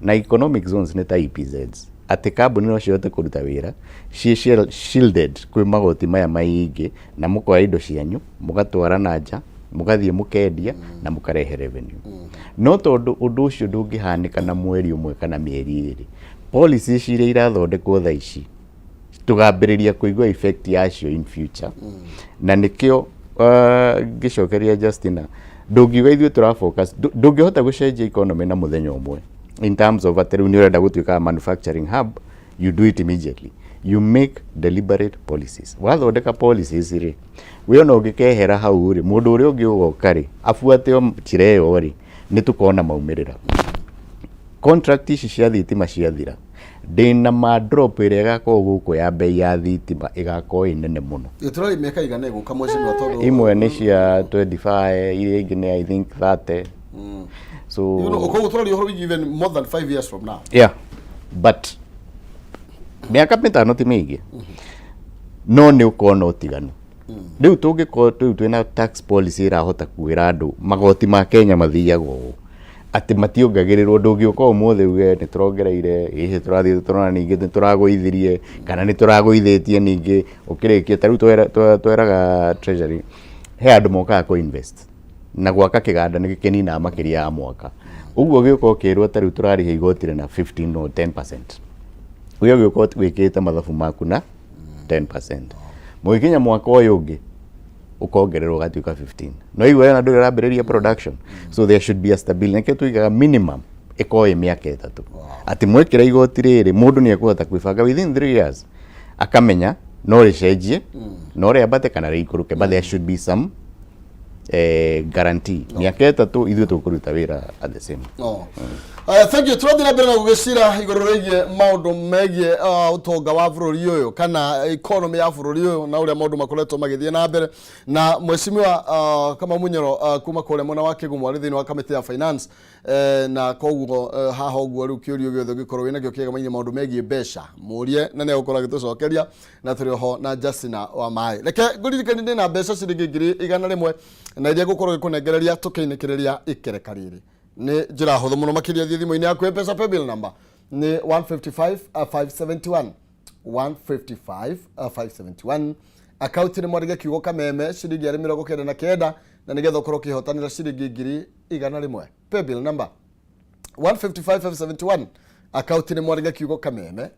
na economic zones nĩ ta EPZs, atĩ kambuni no cihote kũruta wĩra ciĩ shielded kwĩ magoti maya maingĩ, na mũkoya indo cianyu mũgatwara na nja, mũgathiĩ mũkendia na mũkarehe revenue. No tondũ ũndũ ũcio ndũngĩhanĩka na mweri ũmwe kana mĩeri 2, policy ici iria irathondekwo thaa ici tũgambĩrĩria kũigua effect yacio in future. Na nĩkĩo ngĩcokeria Justina, ndũngiuga ithuĩ tũra focus, ndũngĩhota gũcenjia economy na mũthenya ũmwe in terms of atĩ rĩu nĩ ũrenda gũtuĩka manufacturing hub. You do it immediately, you make deliberate policies. Wathondeka policies rĩ, we ona ũngĩkehera hau rĩ, mũndũ ũrĩa ũngĩ ũgoka rĩ, abuate o njĩra ĩyo rĩ, nĩ tũkona maumĩrĩra. Contract ici cia thitima ciathira, ndĩna ma drop ĩrĩa ĩgakorwo gũkũ ya bei ya thitima ĩgakorwo ĩ nene mũno. Tũrarĩ mĩaka igana ĩgũka, mheshimiwa, tondũ Imwe nĩ cia 25, iria ingĩ nĩ, I think, 30, so Koguo tũraria ũhoro wĩgiĩ even more than 5 years from now. Yeah, but mĩaka 5 ti mĩingĩ, no nĩ ũkona ũtiganu. Rĩu tũngĩkorwo rĩu twĩna tax policy ĩrahota kwĩra andũ magoti ma Kenya mathiaga ũũ, atĩ mationgagĩrĩrwo, ndũngĩũka ũmũthĩ uge nĩ tũrongereire, ĩhĩ tũrathiĩ tũrona ningĩ nĩ tũragũithirie kana nĩ tũragũithĩtie ningĩ ũkĩrĩkia. Ta rĩu tweraga Treasury, he andũ mokaga kũ invest na gwaka kĩganda nĩ gĩkĩninaga makĩria ya mwaka. Ũguo gĩũka ũkĩrwo ta rĩu tũrarĩha igoti rĩna 15 or 10%, we ũgĩũka wĩkĩte mathabu maku na 10%, mũgĩkinya mwaka ũyũ ũngĩ ũkongererwo ũgatuĩka 15, no igua na ndũrĩ ũrambĩrĩria production. So there should be a stability. Nĩkĩo tuigaga minimum ĩkorwo ĩ mĩaka 3, atĩ mwekĩra igoti rĩrĩ, mũndũ nĩ ekũhota kwĩbanga within 3 years, akamenya no rĩcenjie, no rĩambate kana rĩikũrũke, but there should be some guarantee. Mĩaka 3 ithuĩ tũkũruta wĩra at the same. Oh. Thank you. Tũrathiĩ na mbere na gũgĩcira igũrũ rĩgiĩ maũndũ megiĩ ũtonga wa bũrũri ũyũ kana economy ya bũrũri ũyũ na ũrĩa maũndũ makoretwo magĩthiĩ na mbere na mheshimiwa Kamau Munyoro kuma kũrĩa mwena wa Kĩgumo, arĩ thĩinĩ wa kamĩtĩ ya finance, na koguo haha ũguo rĩu kĩũrio gĩothe ũngĩkorwo wĩnakĩo kĩegamainie maũndũ megiĩ mbeca, mũrie na nĩ egũkorwo agĩtũcokeria. Na tũrĩ oho na Justina wa maĩ. Reke ngũririkanie ndĩna mbeca ciringi 100,000 na iria ngũkorwo ngĩkũnengereria tũkĩinĩkĩrĩria ikereka rĩrĩ. Nĩ njĩra hũthũ mũno makĩria, thiĩ thimũ-inĩ yaku, M-Pesa paybill number nĩ 155 571, 155 571, akaunti nĩ mwandĩke kiugo Kameme, ciringi arĩ 99, na nĩgetha ũkorwo ũkĩhotanĩra ciringi 100,000. Paybill number 155571, akaunti nĩ mwandĩke kiugo Kameme,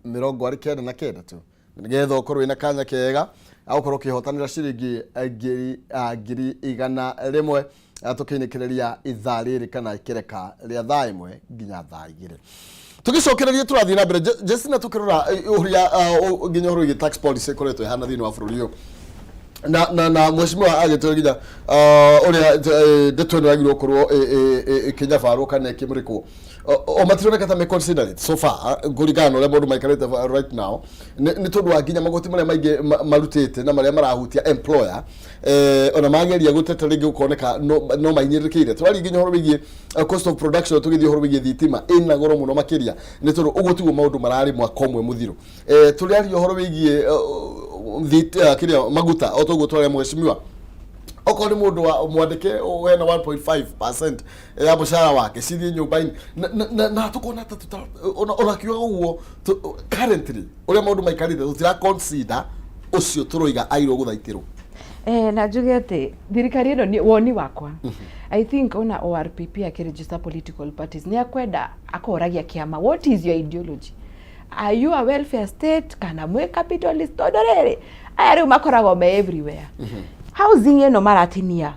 99 tu, nĩgetha ũkorwo wĩna kanya kega agũkorwo ũkĩhotanĩra ciringi 100,000, tũkĩinĩkĩrĩria ithaa rĩrĩ kana ikereka rĩa thaa 1 nginya thaa 2. Tũgĩcokereria, tũrathiĩ na mbere, Justina, tũkĩrora ũrĩa nginya ũhoro wĩgiĩ tax policy ĩkoretwo ĩhana thĩinĩ wa bũrũri ũyũ. Na mheshimiwa agĩtwĩra nginya ũrĩa ndeto ĩno yagĩrĩirwo gũkorwo ĩkĩnyabarwo kana ĩkĩmũrĩkwo, o matironeka ta me considerate so far kũringana na ũrĩa maũndũ maikarĩte right now, nĩ tondũ wa nginya magoti marĩa maingĩ marutĩte na marĩa marahutia employer, ona mageria gũteta rĩngĩ gũkoneka no mainyĩrĩrĩkĩire. Tũraria nginya ũhoro wĩgiĩ cost of production, tũgĩthiĩ ũhoro wĩgiĩ thitima ĩna goro mũno makĩria, nĩ tondũ ũguo tiguo maũndũ mararĩ mwaka ũmwe mũthiru. Tũrĩaria ũhoro wĩgiĩ kĩrĩa maguta, o toguo twaria mheshimiwa, okorwo nĩ mũndũ wa mwandĩke wena 1.5% ya mũcara wake cithiĩ nyũmba-inĩ na tũkona ta ona kiuga ũguo currently ũrĩa maũndũ maikarĩte tũtira consider ũcio tũroiga agĩrĩirwo gũthaitĩrwo. Na njuge atĩ thirikari ĩno nĩ woni wakwa, I think ona ORPP akĩregister political parties nĩ akwenda akoragia kĩama, "What is your ideology? Are you a welfare state kana mwĩ capitalist?" Tondũ rĩrĩ, aya rĩu makoragwo me everywhere. Housing ĩno maratinia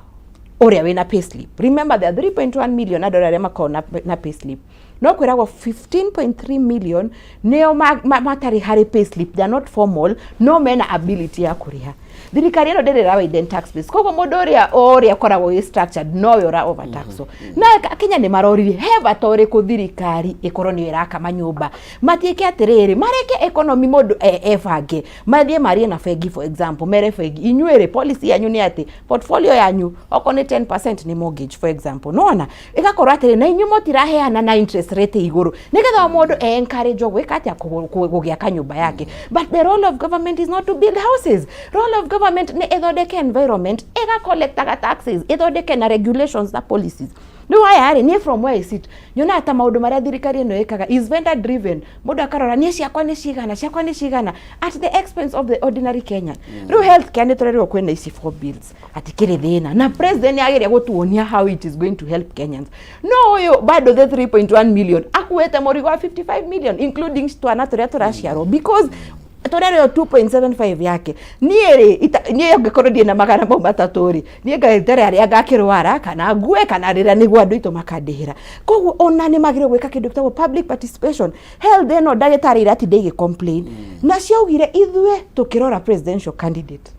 ũrĩa wĩna payslip. Remember, there are 3.1 million andũ arĩa makoragwo na payslip, no kwĩragwo 15.3 million nĩo matarĩ harĩ payslip. They are not formal, no mena ability ya kũrĩha. Thirikari ĩno ndĩrĩ ĩra tax base, koguo mũndũ ũrĩa ũkoragwo wĩ structured nowe ũra overtaxwo. Na Kenya nĩ maroririe he bata ũrĩkũ thirikari ĩkorwo nĩyo ĩraka manyũmba? Matiĩke atĩrĩrĩ, mareke economy, mũndũ ebange, mathiĩ marie na bengi, for example, mere bengi, "Inyuĩ rĩ, policy yanyu nĩ atĩ portfolio yanyu okorwo nĩ 10% nĩ mortgage," for example, nona ĩgakorwo atĩrĩ, na inyuĩ mũtiraheana na interest rate igũrũ, nĩgetha o mũndũ e encourage gwĩka atĩa? Gũgĩaka nyũmba yake. But the role of government is not to build houses. Role of government nĩ ĩthondeke environment, ĩgacollectaga taxes, ĩthondeke na regulations na policies. Rĩu aya rĩ, niĩ from where I sit, nyonaga ta maũndũ marĩa thirikari ĩno ĩkaga is vendor driven. Mũndũ akarora niĩ ciakwa nĩ cigana, ciakwa nĩ cigana, at the expense of the ordinary Kenyan. Rĩu healthcare nĩ tũrerirwo kwĩna ici four bills, hatikĩrĩ thĩna, na president nĩ ageria gũtuonia how it is going to help Kenyans, no ũyũ bado the 3.1 million akuĩte mũrigo wa 55 million, including twana tũrĩa tũraciarwo, because tũrerwo 2.75 yake. Niĩ rĩ, niĩ angĩkorwo ndiĩ na 300 rĩ, niĩ ngaeterera rĩrĩa ngakĩrwara kana ngue kana rĩrĩa nĩguo andũ aitũ makandĩhĩra. Koguo ona nĩ magĩrĩirwo gwĩka kĩndũ gĩtagwo public participation. Health ĩno, ndagĩtarĩ iratinda igĩ complain na ciaugire. Ithuĩ tũkĩrora presidential candidate,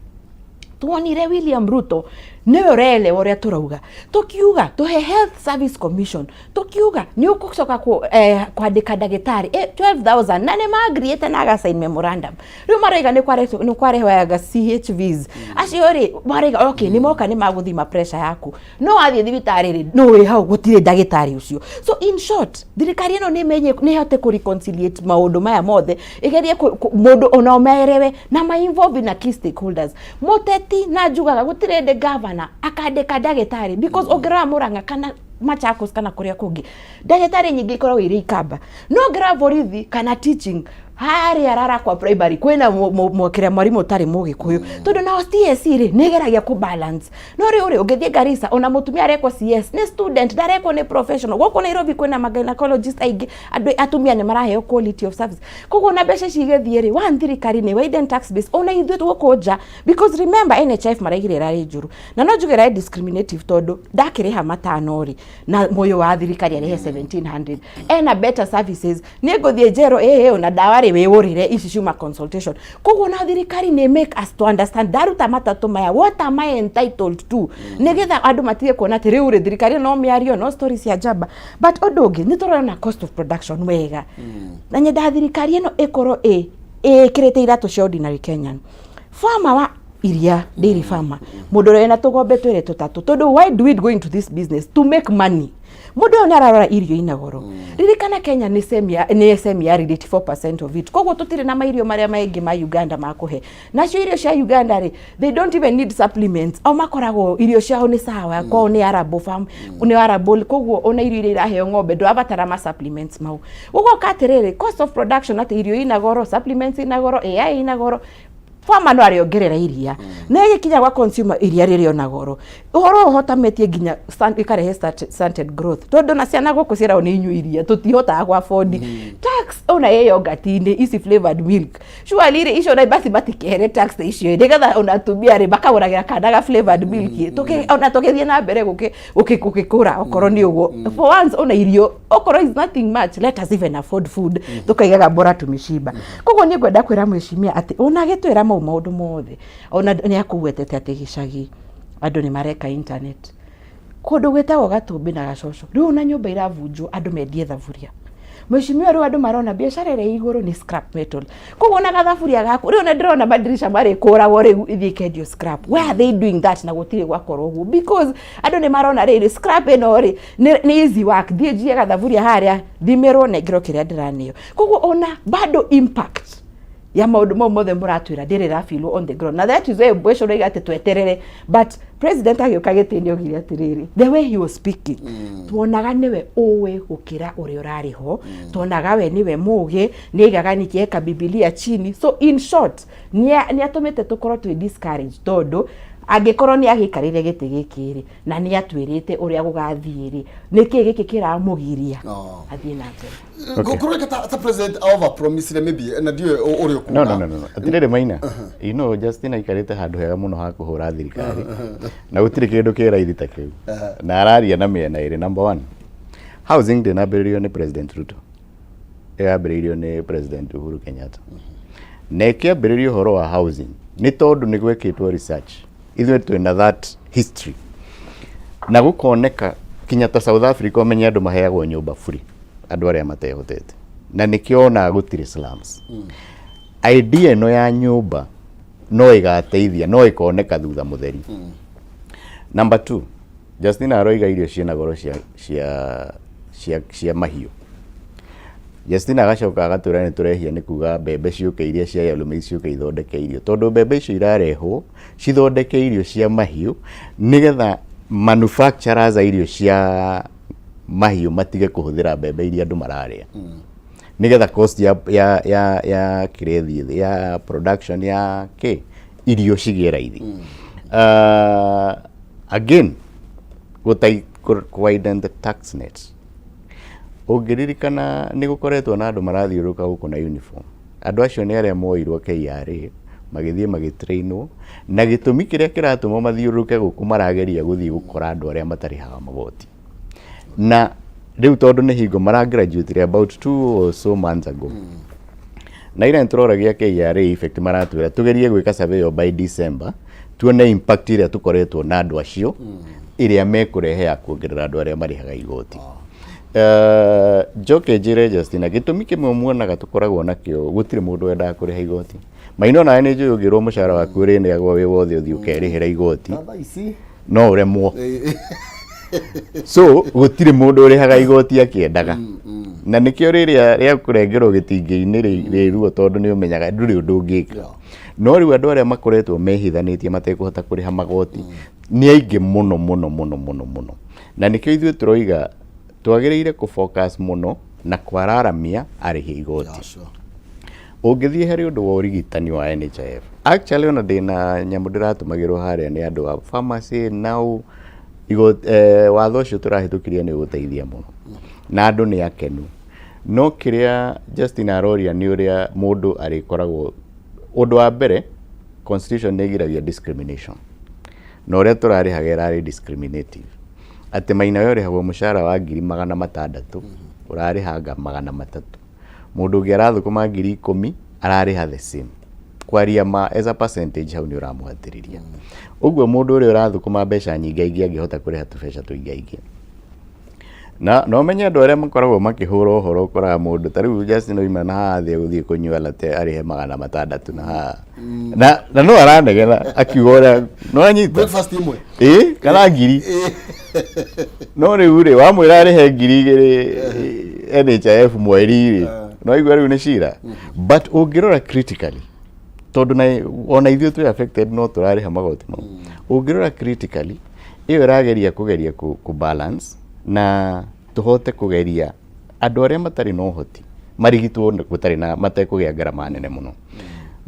tuonire William Ruto nĩwe ũreelewa ũrĩa tũrauga, tukiuga tũhe Health Service Commission, tukiuga nĩ ũgũcoka kwandĩka ndagĩtarĩ 12,000, na nĩ maagriĩte na agasign memorandum. Rĩu maraiga nĩ kwarehwaga CHVs acio rĩ, maraiga okay, nĩ moka, nĩ magũthima pressure yaku, no wathiĩ thibitarĩ rĩ, no wĩ hau gũtirĩ ndagĩtarĩ ũcio. So in short, thirikari ĩno nĩ menye nĩ ĩhote kũ reconciliate maũndũ maya mothe, ĩgerie mũndũ ona merewe na ma involve na key stakeholders, mũteti. Na njugaga gũtirĩ hĩndĩ gavana akandĩka ndagĩtarĩ, because ũngĩrora Murang'a kana Machakos kana kũrĩa kũngĩ, ndagĩtarĩ nyingĩ ikoragwo irĩ ikamba, no ũngĩrora borithi kana teaching harĩa Rarakwa Primary, kwĩna kĩrĩa mwarimũ ũtarĩ mũgĩkũyũ, tondũ nao TSC rĩ, nĩ ĩgeragia kũ balance. No rĩu rĩ, ũngĩthiĩ Garissa, ona mũtumia arekwo CS nĩ student, ndarekwo nĩ professional. Gũkũ Nairobi kwĩna ma gynecologist aingĩ, andũ atumia nĩ maraheo quality of service. Koguo na mbeca ici igĩthiĩ rĩ, one, thirikari nĩ widen tax base, ona ithuĩ tũgũkũ nja, because remember, NHIF maraigire ĩrarĩ njũru, na no njuge ĩrarĩ discriminative, tondũ ndakĩrĩha 500 rĩ, na mũyũ wa thirikari arĩhe 1700 ena better services, niĩ ngũthiĩ njerwo ĩĩ ona ndawa rĩ, wĩũrĩre ici ciuma consultation. Koguo na thirikari nĩ make us to understand, ndaruta 3 maya, what am I entitled to, nĩgetha andũ matige kuona atĩ rĩu rĩ, thirikari no mĩario, no stories cia njamba. But ũndũ ũngĩ nĩ tũrona cost of production wega, na nyendaga thirikari ĩno ĩkorwo ĩkĩrĩte iratũ cia ordinary Kenyan farmer wa iria, dairy farmer, mũndũ ũrĩa wĩna tũgombe twĩrĩ tũtatũ, tondũ why do we go into this business? To make money. Mũndũ ũyũ nĩ ararora irio ina goro. Ririkana Kenya nĩ semi arid 84% of it, koguo tũtirĩ na mairio marĩa maingĩ ma Uganda makũhe. Nacio irio cia Uganda rĩ, they don't even need supplements, o makoragwo irio ciao nĩ sawa, kwao nĩ arable farm, nĩ arable, koguo ona irio iria iraheo ng'ombe ndũrabatara ma supplements mau. Ũgoka atĩrĩrĩ, cost of production, atĩ irio ina goro, supplements ina goro, AI ina goro, farmer no arĩongerera iria, na ĩgĩkinya gwa consumer iria rĩrĩ ona goro. Ũhoro ũyũ ũhotametie nginya ĩkarehe stunted growth, tondũ na ciana gũkũ ciĩragwo nĩ inyuĩ iria tũtihotaga gwa afford. Tax ona ĩ yogurt-inĩ ici, flavored milk, surely rĩ, icio ona basi matikehere tax icio, nĩgetha ona atumia rĩ makagũragĩra kana ga flavored milk, ona tũgĩthiĩ na mbere gũkĩkũra. Okorwo nĩ ũguo, for once ona irio okorwo is nothing much, let us even afford food, tukaigaga bora tumĩcimba. Koguo niĩ ngwenda kwĩra mheshimiwa atĩ ona agĩtwĩra mau Mau maũndũ mothe ona nĩ akũgwetete atĩ gĩcagi andũ nĩ mareka internet kũndũ gwĩtagwo Gatũmbĩ na Gacoco, rĩu ona nyũmba iravunjwo andũ mendie thaburia. Mheshimiwa, rĩu andũ marona biacara ĩrĩa ĩ igũrũ nĩ scrap metal, koguo ona gathaburia gaku rĩu ona ndĩrona madirisha marĩkũragwo rĩu ithiĩ ikendio scrap. Why are they doing that? Na gũtirĩ gwakorwo ũguo because andũ nĩ marona rĩrĩ scrap ĩno rĩ nĩ easy work, thiĩ njiye gathaburia harĩa thimĩrwo nengerwo kĩrĩa ndĩraneo. Koguo ona bado impact ya maũndũ mau mothe mũratwĩra ndĩrĩ ĩrafeelwo on the ground, na that is why mbeca ũrauga atĩ tweterere. But president agĩũka gĩtĩ-inĩ augire atĩrĩrĩ, the way he was speaking, tuonaga nĩwe ũĩ gũkĩra ũrĩa ũrarĩ ho, tuonaga we nĩwe mũgĩ, nĩ aigaga nikiweka Bibilia chini. So in short, nĩ atũmĩte tũkorwo twĩ discouraged, tondũ angĩkorwo nĩ agĩikarĩire gĩtĩ gĩkĩ rĩ, na nĩ atwĩrĩte ũrĩa gũgathiĩ rĩ, nĩkĩ gĩkĩ kĩramũgiria athiĩ na mbere? Kũroneka ta president over promisire maybe, na ndiũĩ ũrĩa ũkuga. No, atirĩrĩ Maina, Justin aikarĩte handũ hega mũno ha kũhũra thirikari, na gũtirĩ kĩndũ kĩ raithi ta kĩu, na araria na mĩena ĩrĩ. Number one, housing ndĩnambĩrĩrio nĩ President Ruto, ĩrambĩrĩirio nĩ President Uhuru Kenyatta. Na ĩkĩambĩrĩrio ũhoro wa housing nĩ tondũ nĩ gwekĩtwo research, ithuĩ twĩna that history, na gũkoneka kinya ta South Africa, ũmenye andũ maheagwo nyũmba free, andũ arĩa matehotete, na nĩkĩo onaga gũtirĩ slums. Idea ĩno ya nyũmba no ĩgateithia, no ĩkoneka thutha mũtheri. Number two, Justina aroiga irio ciĩna goro cia mahiũ. Justina agacoka agatwĩra nĩ tũrehia nĩ kuga mbembe ciũke iria cia Yellow ciũke ithondeke irio, tondũ mbembe icio irarehwo cithondeke irio cia mahiũ nĩgetha manufacturers a irio cia mahiũ matige kũhũthĩra mbembe iria andũ mararĩa, nĩgetha cost ya kĩrĩa ĩthiĩ thĩ, ya production ya kĩ irio cigĩe raithi. Again, gũtai widen the tax net. Ũngĩririkana nĩ gũkoretwo na andũ marathiũrũrũka gũkũ na uniform. Andũ acio nĩ arĩa moirwo KRA magĩthiĩ magĩtrainwo, na gĩtũmi kĩrĩa kĩratũma mathiũrũrũke gũkũ, marageria gũthiĩ gũkora andũ arĩa matarĩhaga magoti. Na rĩu tondũ nĩ hingo maragraduate about 2 or so months ago, na ira nĩtũroragia KRA effect, maratwĩra tũgerie gwĩka survey by December, tuone impact ĩrĩa tũkoretwo na andũ acio ĩrĩa mekũrehe ya kuongerera andũ arĩa marĩhaga igoti. Njoke njĩre Justina, gĩtũmi kĩmwe muonaga tũkoragwo nakĩo, gũtirĩ mũndũ wendaga kũrĩha igoti. Maina, onawe nĩ njũĩ ũngĩrwo mũcara waku ũrĩneagwo wĩ wothe ũthiĩ ũkerĩhĩra igoti, Na thaa ici no ũremwo. So gũtirĩ mũndũ ũrĩhaga igoti akĩendaga, na nĩkĩo rĩrĩa rĩa kũrengerwo gĩtingĩ-inĩ rĩ ruo, tondũ nĩ ũmenyaga ndũrĩ ũndũ ũngĩka. No rĩu andũ arĩa makoretwo mehithanĩtie matekũhota kũrĩha magoti nĩ aingĩ mũno mũno mũno mũno mũno, na nĩkĩo ithuĩ tũroiga twagĩrĩire kũ focus mũno na kwararamia arĩhi igoti. Ũngĩthiĩ harĩ ũndũ wa ũrigitani wa NHIF, actually ona ndĩna nyamũ ndĩratũmagĩrwo harĩa nĩ andũ a pharmacy now, watho ũcio tũrahĩtũkirie nĩ ũgũteithia mũno na andũ nĩ akenu. No kĩrĩa Justin aroria nĩ ũrĩa mũndũ arĩkoragwo, ũndũ wa mbere, constitution nĩ ĩgiragia discrimination, na ũrĩa tũrarĩhaga ĩrarĩ discriminative, atĩ Maina we ũrĩhagwo mũcara wa 600,000 ũrarĩhanga 300, mũndũ ũngĩ arathũkũma 10,000 ararĩha the same. Kwaria ma, as a percentage, hau nĩ ũramũhatĩrĩria. Ũguo mũndũ ũrĩa ũrathũkũma mbeca nyingaingĩ angĩhota kũrĩha tũbeca tũingaingĩ. Na no menye andũ arĩa makoragwo makĩhũra ũhoro, ũkoraga mũndũ ta rĩu Justin oima na haha athiĩ gũthiĩ kũnyua latte arĩhe 600 na haha na no aranegena akiuga ũrĩa no anyita breakfast imwe. Ĩ kana ngiri, no rĩu rĩ wamwĩra arĩhe 2,000 NHIF mweri rĩ, no aigua rĩu nĩ cira. But ũngĩrora critically, tondũ na ona ithuĩ twĩ affected, no tũrarĩha magoti mau, ũngĩrora critically ĩyo ĩrageria kũgeria kũ balance na tũhote kũgeria andũ arĩa matarĩ na ũhoti marigitwo gũtarĩ na matekũgĩa ngarama nene mũno.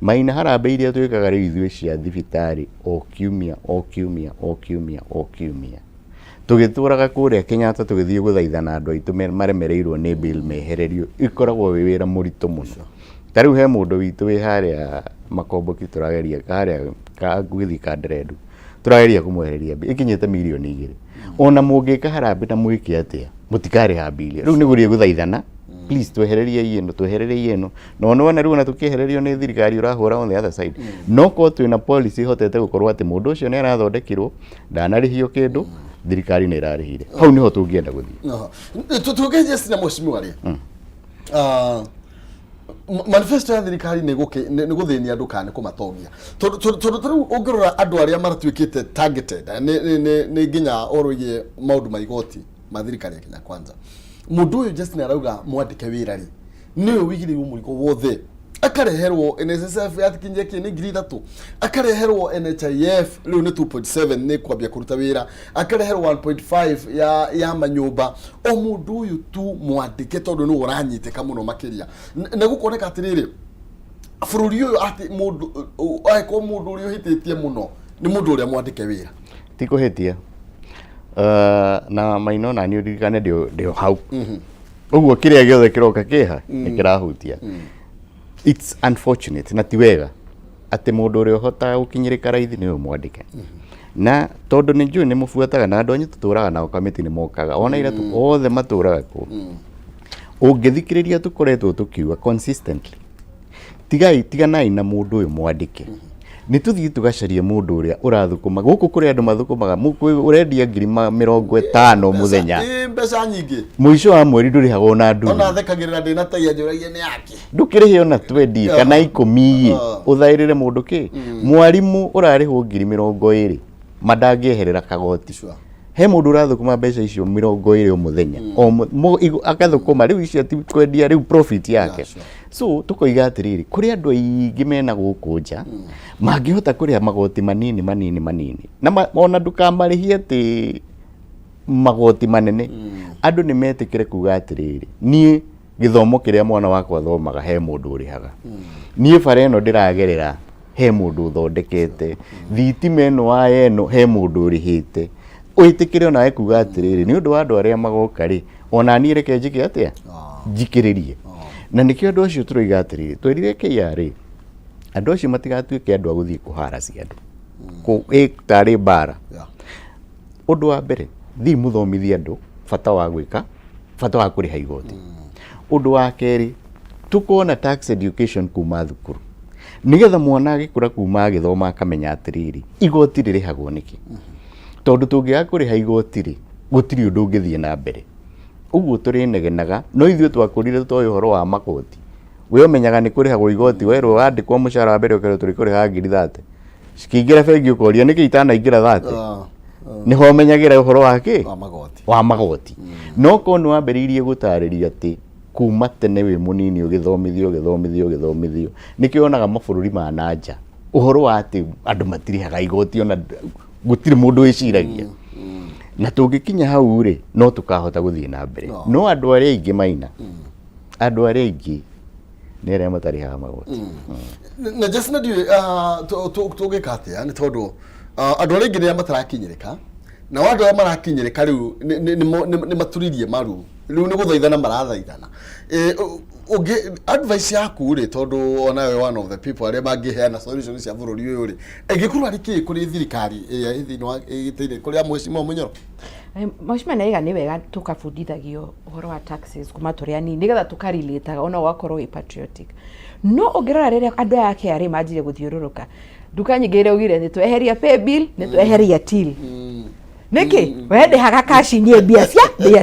Maina, harambee iria twĩkaga rĩu ithuĩ cia thibitarĩ o kiumia o kiumia o kiumia o kiumia, tũgĩtũraga kũrĩa Kenyatta, tũgĩthiĩ gũthaithana andũ aitũ maremereirwo nĩ bill mehererio, ikoragwo wĩ wĩra mũritũ mũno. Ta rĩu he mũndũ witũ wĩ harĩa Makomboki, tũrageria harĩa gũgĩthiĩ Kanderendu, tũrageria kũmwehereria bill ĩkinyĩte 2 mirioni. Ona mũngĩka harambee na mwĩke atĩa, mũtikarĩha bill. Rĩu nĩ gũthiĩ gũthaithana. Please, twehererie ĩno, twehererie ĩno. Na nĩwona rĩu ona tũkĩehererio nĩ thirikari, ũrahũra on the other side. No korwo twĩna policy hotete gũkorwo atĩ mũndũ ũcio nĩ arathondekirwo, ndanarĩhio kĩndũ, thirikari nĩ ĩrarĩhire, hau nĩho tũngĩenda gũthiĩ. Tuge Justina, mheshimiwa rĩ, manifesto ya thirikari nĩ nĩ gũthĩnia andũ kana nĩ kũmatongia? Tondũ ta rĩu ũngĩrora andũ arĩa maratuĩkĩte targeted nĩ nginya ũhoro wĩgiĩ maũndũ ma igoti ma thirikari ya Kenya Kwanza, mũndũ ũyũ Justin arauga mwandĩke wĩra rĩ, nĩwe wĩigĩrĩirwo mũrigo wothe, akareherwo NSSF yatikinyia kĩ nĩ 3000, akareherwo NHIF rĩu nĩ 2.7 nĩ kwambia kũruta wĩra, akareherwo 1.5 ya manyũmba, o mũndũ ũyũ tu mwandĩke tondũ nĩwe ũranyitĩka mũno makĩria. Na gũkoneka atĩrĩrĩ, bũrũri ũyũ atĩ mũndũ angĩkorwo mũndũ ũrĩa ũhĩtĩtie mũno nĩ mũndũ ũrĩa mwandĩke wĩra. Ti kũhĩtia. Na maino na niĩ ũririkane ndĩ o hau ũguo, kĩrĩa gĩothe kĩroka kĩha nĩ kĩrahutia. It's unfortunate na ti wega atĩ mũndũ ũrĩa ũhotaga gũkinyĩrĩka raithi nĩwe mwandĩke, na tondũ nĩ njũĩ nĩ mũbuataga na andũ anyu tũtũraga nao kamĩtĩ nĩ mokaga ona ira othe matũraga kũu. Ũngĩthikĩrĩria, tũkoretwo tũkiuga consistently, tigai, tiganai na mũndũ ũyũ mwandĩke, nĩ tũthiĩ tũgacarie mũndũ ũrĩa ũrathũkũma gũkũ. Kũrĩ andũ mathũkũmaga ũrendia ngiri 50 mũthenya. Ĩ, mbeca nyingĩ. Mũico wa mweri ndũrĩhagwo na nduru. Ona thekagĩrĩra ndĩ na taia, njũragia nĩ yake. Ndũkĩrĩhe ona 20 kana 10, ũthaĩrĩre mũndũ kĩ mwarimũ ũrarĩhwo ngiri 20 mandangĩeherera kagoti. He mũndũ ũrathũkũma mbeca icio 20 o mũthenya, o akathũkũma rĩu icio ti kwendia rĩu profit yake. So tũkoiga atĩrĩrĩ, kũrĩ andũ aingĩ mena gũkũ nja mangĩhota kũrĩha magoti manini manini manini, na ona ndũkamarĩhie atĩ magoti manene. Andũ nĩ metĩkĩre kuga atĩrĩrĩ, niĩ gĩthomo kĩrĩa mwana wakwa athomaga he mũndũ ũrĩhaga, niĩ bara ĩno ndĩragerera he mũndũ ũthondekete, thitima ĩno waya ĩno he mũndũ ũrĩhĩte. Wĩtĩkĩre onawe kuga atĩrĩrĩ, nĩ ũndũ wa andũ arĩa magoka rĩ, ona niĩ reke njĩke atĩa, njikĩrĩrie. Na nĩkĩo andũ acio tũroiga atĩrĩrĩ, twerire KRA andũ acio matigatuĩke andũ a gũthiĩ kũharaci andũ tarĩ mbara. Ũndũ wa mbere, thiĩ mũthomithie andũ bata wa gwĩka, bata wa kũrĩha igoti. Ũndũ wa kerĩ, tũkona tax education kuma thukuru, nĩgetha mwana agĩkũra kuma agĩthoma akamenya atĩrĩrĩ, igoti rĩrĩhagwo nĩkĩ, tondũ tũngĩaga kũrĩha igoti rĩ, gũtirĩ ũndũ ũngĩthiĩ na mbere. Ũguo tũrĩnegenaga, no ithuĩ twakũrire tũtoĩ ũhoro wa magoti. We ũmenyaga nĩ kũrĩhagwo igoti werwo wandĩkwo mũcara wa mbere, ũkerwo tũrĩ kũrĩha ngiri 30, cikĩingĩra bengi ũkoria nĩkĩ itanaingĩra 30. Nĩho ũmenyagĩra ũhoro wa kĩ? Wa magoti. Wa magoti. No korwo nĩ wambĩrĩirie gũtarĩria atĩ kuma tene wĩ mũnini, ũgĩthomithio, ũgĩthomithio, ũgĩthomithio, nĩkĩo wonaga mabũrũri ma na nja ũhoro wa atĩ andũ matirĩhaga igoti ona gũtirĩ mũndũ wĩciragia. Na tũngĩkinya hau rĩ, no tũkahota gũthiĩ na mbere. No. No andũ arĩa aingĩ maina, andũ arĩa aingĩ nĩ arĩa matarĩhaga magoti. Na just na ndiũĩ tũngĩka atĩa, nĩ tondũ andũ arĩa aingĩ nĩ arĩa matarakinyĩrĩka, nao andũ arĩa marakinyĩrĩka rĩu nĩ maturirie maru, rĩu nĩ gũthaithana marathaithana. Ũngĩ advice yaku rĩ, tondũ onawe one of the people arĩa mangĩheana solution cia bũrũri ũyũ rĩ, ĩngĩkorwo arĩ kĩ kũrĩ thirikari ĩrĩa ĩ thĩinĩ wa ĩgĩtĩire kũrĩa mheshimiwa Munyoro? Mheshimiwa nĩaiga nĩ wega tũkabundithagio ũhoro wa taxes kuma tũrĩ anini, nĩgetha tũkarelataga ona ũgakorwo wĩ patriotic. No ũngĩrora rĩrĩa andũ aya a KRA manjirie gũthiũrũrũka nduka nyingĩ iria augire nĩ tweheria pay bill, nĩ tweheria till, nĩkĩ we ndĩhaga cash niĩ mbia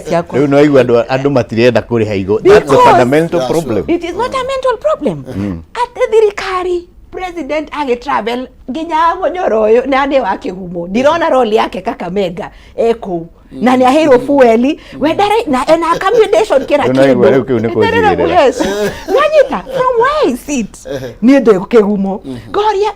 ciakwa? Rĩu nĩwaigua andũ matirenda kũrĩha igoti. That's a fundamental problem. It is not a mental problem atĩ thirikari, president agĩ travel nginya Mũnyoro ũyũ na nĩ wa Kĩgumo, ndirona role yake Kakamega ekũu na nĩ aheirwo fueli we ndarĩ na ena accommodation kĩra. Rĩu naigua rĩu kĩu nĩ Eterera. kũnjigĩrĩra. Mũheci nwanyita, from where I sit, niĩ ndĩ Kĩgumo, ngoria